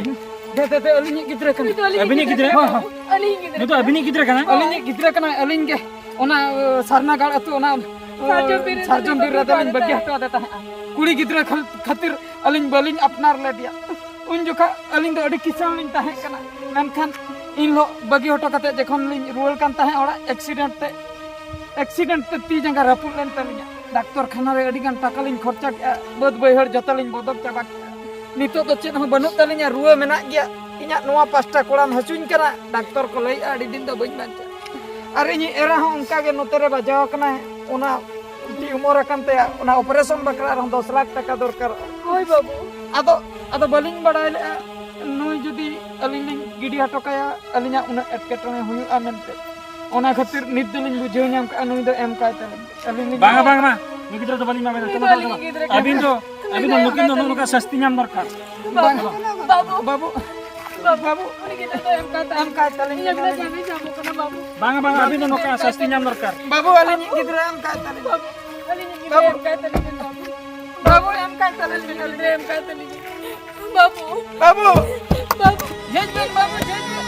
ᱫᱮ, ᱫᱮ, ᱫᱮ, ᱟᱹᱞᱤᱧᱤᱡ ᱜᱤᱫᱽᱨᱟᱹ ᱠᱟᱱᱟᱭ᱾ ᱱᱩᱭ ᱫᱚ ᱟᱹᱞᱤᱧᱤᱡ ᱟᱹᱵᱤᱱᱤᱡ ᱜᱤᱫᱽᱨᱟᱹ? ᱜᱤᱫᱽᱨᱟᱹ᱾ ᱦᱳᱭ, ᱦᱳᱭ᱾ ᱟᱹᱞᱤᱧᱤᱡ ᱜᱤᱫᱽᱨᱟᱹ᱾ ᱱᱩᱭ ᱫᱚ ᱟᱹᱵᱤᱱᱤᱡ ᱜᱤᱫᱽᱨᱟᱹ ᱠᱟᱱᱟᱭ? ᱟᱹᱞᱤᱧᱤᱡ ᱜᱤᱫᱽᱨᱟᱹ ᱠᱟᱱᱟᱭ, ᱟᱹᱞᱤᱧ ᱜᱮ᱾ ᱚᱱᱟ, ᱥᱟᱨᱡᱚᱢ ᱵᱤᱨ ᱨᱮ ᱥᱟᱨᱡᱚᱢ ᱵᱤᱨ ᱨᱮ ᱛᱟᱹᱞᱤᱧ ᱵᱟᱹᱜᱤ ᱦᱚᱴᱚ ᱟᱫᱮ ᱛᱟᱦᱮᱸᱫᱼᱟ᱾ ᱠᱩᱲᱤ ᱜᱤᱫᱽᱨᱟᱹ ᱠᱷᱟᱹᱞ-, ᱠᱷᱟᱹᱛᱤᱨ ᱟᱹᱞᱤᱧ ᱵᱟᱹᱞᱤᱧ ᱟᱯᱱᱟᱨ ᱞᱮᱫᱮᱭᱟ᱾ ᱩᱱ ᱡᱚᱠᱷᱟ ᱟᱹᱞᱤᱧ ᱫᱚ ᱟᱹᱰᱤ ᱠᱤᱥᱟᱹᱬ ᱞᱤᱧ ᱛᱟᱦᱮᱸ ᱠᱟᱱᱟ᱾ ᱢᱮᱱᱠᱷᱟᱱ ᱤᱱ ᱦᱤᱞᱳᱜ ᱵᱟᱹᱜᱤ ᱦᱚᱴᱚ ᱠᱟᱛᱮ ᱡᱚᱠᱷᱚᱱ ᱞᱤᱧ ᱨᱩᱣᱟᱹᱲ ᱠᱟᱱ ᱛᱟᱦᱮᱸᱫ ᱚᱲᱟᱜ, accident ᱛᱮ, accident ᱛᱮ ᱛᱤ ᱡᱟᱸᱜᱟ ᱨᱟᱹᱯᱩᱫ ᱞᱮᱱ ᱛᱟᱹᱞᱤᱧᱟ᱾ ᱰᱟᱠᱛᱚᱨ ᱠᱷᱟᱱᱟ ᱨᱮ ᱟᱹᱰᱤ ᱜᱟᱱ ᱴᱟᱠᱟ ᱞᱤᱧ ᱠᱷᱚᱨᱪᱟ ᱠᱮᱜᱼᱟ, ᱵᱟᱹᱫᱽ ᱵᱟᱹᱭᱦᱟᱹᱲ ᱡᱚᱛᱚ ᱞᱤᱧ ᱵᱚᱫᱚᱞ ᱪᱟᱵᱟ ᱠᱮᱜᱼᱟ᱾ ᱱᱤᱛᱚᱜ ᱫᱚ ᱪᱮᱫ ᱦᱚᱸ ᱵᱟᱹᱱᱩᱜ ᱛᱟᱹᱞᱤᱧᱟ, ᱨᱩᱣᱟᱹ ᱢᱮᱱᱟᱜ ᱜᱮᱭᱟ᱾ ᱤᱧᱟᱹᱜ ᱱᱚᱣᱟ ᱯᱟᱥᱴᱟ ᱠᱚᱲᱟᱢ ᱦᱟᱹᱥᱩᱧ ᱠᱟᱱᱟ, ᱰᱟᱠᱛᱚᱨ ᱠᱚ ᱞᱟᱹᱭᱮᱜᱼᱟ ᱟᱹᱰᱤ ᱫᱤᱱ ᱫᱚ ᱵᱟᱹᱧ ᱵᱟᱧᱪᱟᱜᱼᱟ᱾ ᱟᱨ ᱤᱧᱤᱡ ᱮᱨᱟ ᱦᱚᱸ ᱚᱱᱠᱟ ᱜᱮ ᱱᱚᱛᱮ ᱨᱮ ᱵᱟᱡᱟᱣ ᱟᱠᱟᱱᱟᱭ, ᱚᱱᱟ ᱴᱤᱭᱩᱢᱚᱨ ᱟᱠᱟᱱ ᱛᱟᱭᱟ, ᱚᱱᱟ operation ᱵᱟᱠᱷᱨᱟ ᱨᱮᱦᱚᱸ ᱫᱚᱥ ᱞᱟᱠᱷ ᱴᱟᱠᱟ ᱫᱚᱨᱠᱟᱨᱚᱜᱼᱟ᱾ ᱦᱳᱭ ᱵᱟᱹᱵᱩ᱾ ᱟᱫᱚ, ᱟᱫᱚ ᱵᱟᱹᱞᱤᱧ ᱵᱟᱲᱟᱭ ᱞᱮᱜᱼᱟ ᱱᱩᱭ ᱡᱩᱫᱤ ᱟᱹᱞᱤᱧ ᱞᱤᱧ ᱜᱤᱰᱤ ᱦᱚᱴᱚ ᱠᱟᱭᱟ, ᱟᱹᱞᱤᱧᱟᱜ ᱩᱱᱟᱹᱜ ᱮᱴᱠᱮᱴᱚᱬᱮ ᱦᱩᱭᱩᱜᱼᱟ ᱢᱮᱱᱛᱮ᱾ ᱚᱱᱟ ᱠᱷᱟᱹᱛᱤᱨ ᱱᱤᱛ ᱫᱚᱞᱤᱧ ᱵᱩᱡᱷᱟᱹᱣ ᱧᱟᱢ ᱠᱟᱜᱼᱟ, ᱱᱩᱭ ᱫᱚ ᱮᱢ ᱠᱟᱭ ᱛᱟᱹᱞᱤᱧ, ᱟᱹᱞᱤᱧ ᱞᱤᱧ ᱵᱟᱝᱟ, ᱵᱟᱝᱟ, ᱵᱟᱝᱟ᱾ ᱱᱩᱭ ᱜᱤᱫᱽᱨᱟᱹ ᱫᱚ ᱵᱟᱹᱞᱤᱧ ᱮᱢᱟ ᱵᱮᱱᱟ᱾ ᱱᱩᱭ ᱫᱚ ᱪᱚᱞᱚ, ᱟᱹᱞᱤᱧ ᱪᱚᱞᱚ᱾ ᱜᱤᱫᱽᱨᱟᱹ ᱟᱹᱵᱤᱱ ᱫᱚ, ᱠᱟᱱᱟᱭ᱾ ᱟᱹᱵᱤᱱ ᱫᱚ ᱱᱚᱜᱼᱚ ᱱᱚᱝᱠᱟ ᱥᱟᱹᱥᱛᱤ ᱧᱟᱢ ᱫᱚᱨᱠᱟᱨ᱾ ᱵᱟᱹᱵᱩ, ᱵᱟᱹᱵᱩ, ᱵᱟᱹᱵᱩ, ᱵᱟᱹᱵᱩ᱾ ᱩᱱᱤ ᱜᱤᱫᱽᱨᱟᱹ ᱫᱚ ᱮᱢ ᱠᱟᱭ ᱛᱟᱞᱮ᱾ ᱮᱢ ᱠᱟᱭ ᱛᱟᱞᱮ᱾ ᱤᱧ ᱟᱹᱵᱤᱱᱟᱜ ᱡᱟᱸᱜᱟᱧ ᱥᱟᱵ ᱠᱟᱱᱟ, ᱵᱟᱹᱵᱩ᱾ ᱵᱟᱝᱟ, ᱵᱟᱝᱟ, ᱟᱹᱵᱤᱱ ᱫᱚ ᱱᱚᱝᱠᱟ ᱥᱟᱹᱥᱛᱤ ᱧᱟᱢ ᱫᱚᱨᱠᱟᱨ᱾ ᱵᱟᱹᱵᱩ, ᱟᱹᱞᱤᱧᱤᱡ ᱜᱤᱫᱽᱨᱟᱹ ᱮᱢ ᱠᱟᱭ ᱛᱟᱞᱮ᱾ ᱵᱟᱹᱵᱩ, ᱟᱹᱞᱤᱧᱤᱡ ᱜᱤᱫᱽᱨᱟᱹ ᱵᱟᱹᱵᱩ᱾ ᱮᱢ ᱠᱟᱭ ᱛᱟᱞᱮ ᱵᱮᱱ, ᱵᱟᱹᱵᱩ᱾ ᱵᱟᱹᱵᱩ, ᱮᱢ ᱠᱟᱭ ᱛᱟᱞᱮ ᱵᱮᱱ᱾ ᱟᱹᱞᱤᱧᱤᱡ ᱜᱤᱫᱽᱨᱟᱹ ᱮᱢ ᱠᱟᱭ ᱛᱟᱞᱮ ᱵᱮᱱ᱾ ᱵᱟᱹᱵᱩ᱾ ᱵᱟᱹᱵᱩ᱾ ᱵᱟᱹᱵᱩ᱾ ᱡᱷᱮᱡ ᱵᱮᱱ, ᱵᱟᱹᱵᱩ, ᱡᱷᱮᱡ ᱵᱮᱱ᱾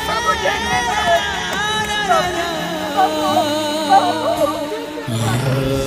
ᱵᱟᱹᱵᱩ, ᱡᱷᱮᱡ ᱵᱮᱱ, ᱵᱟᱹᱵᱩ᱾ ᱵᱟᱹᱵᱩ, ᱵᱟᱹᱵᱩ᱾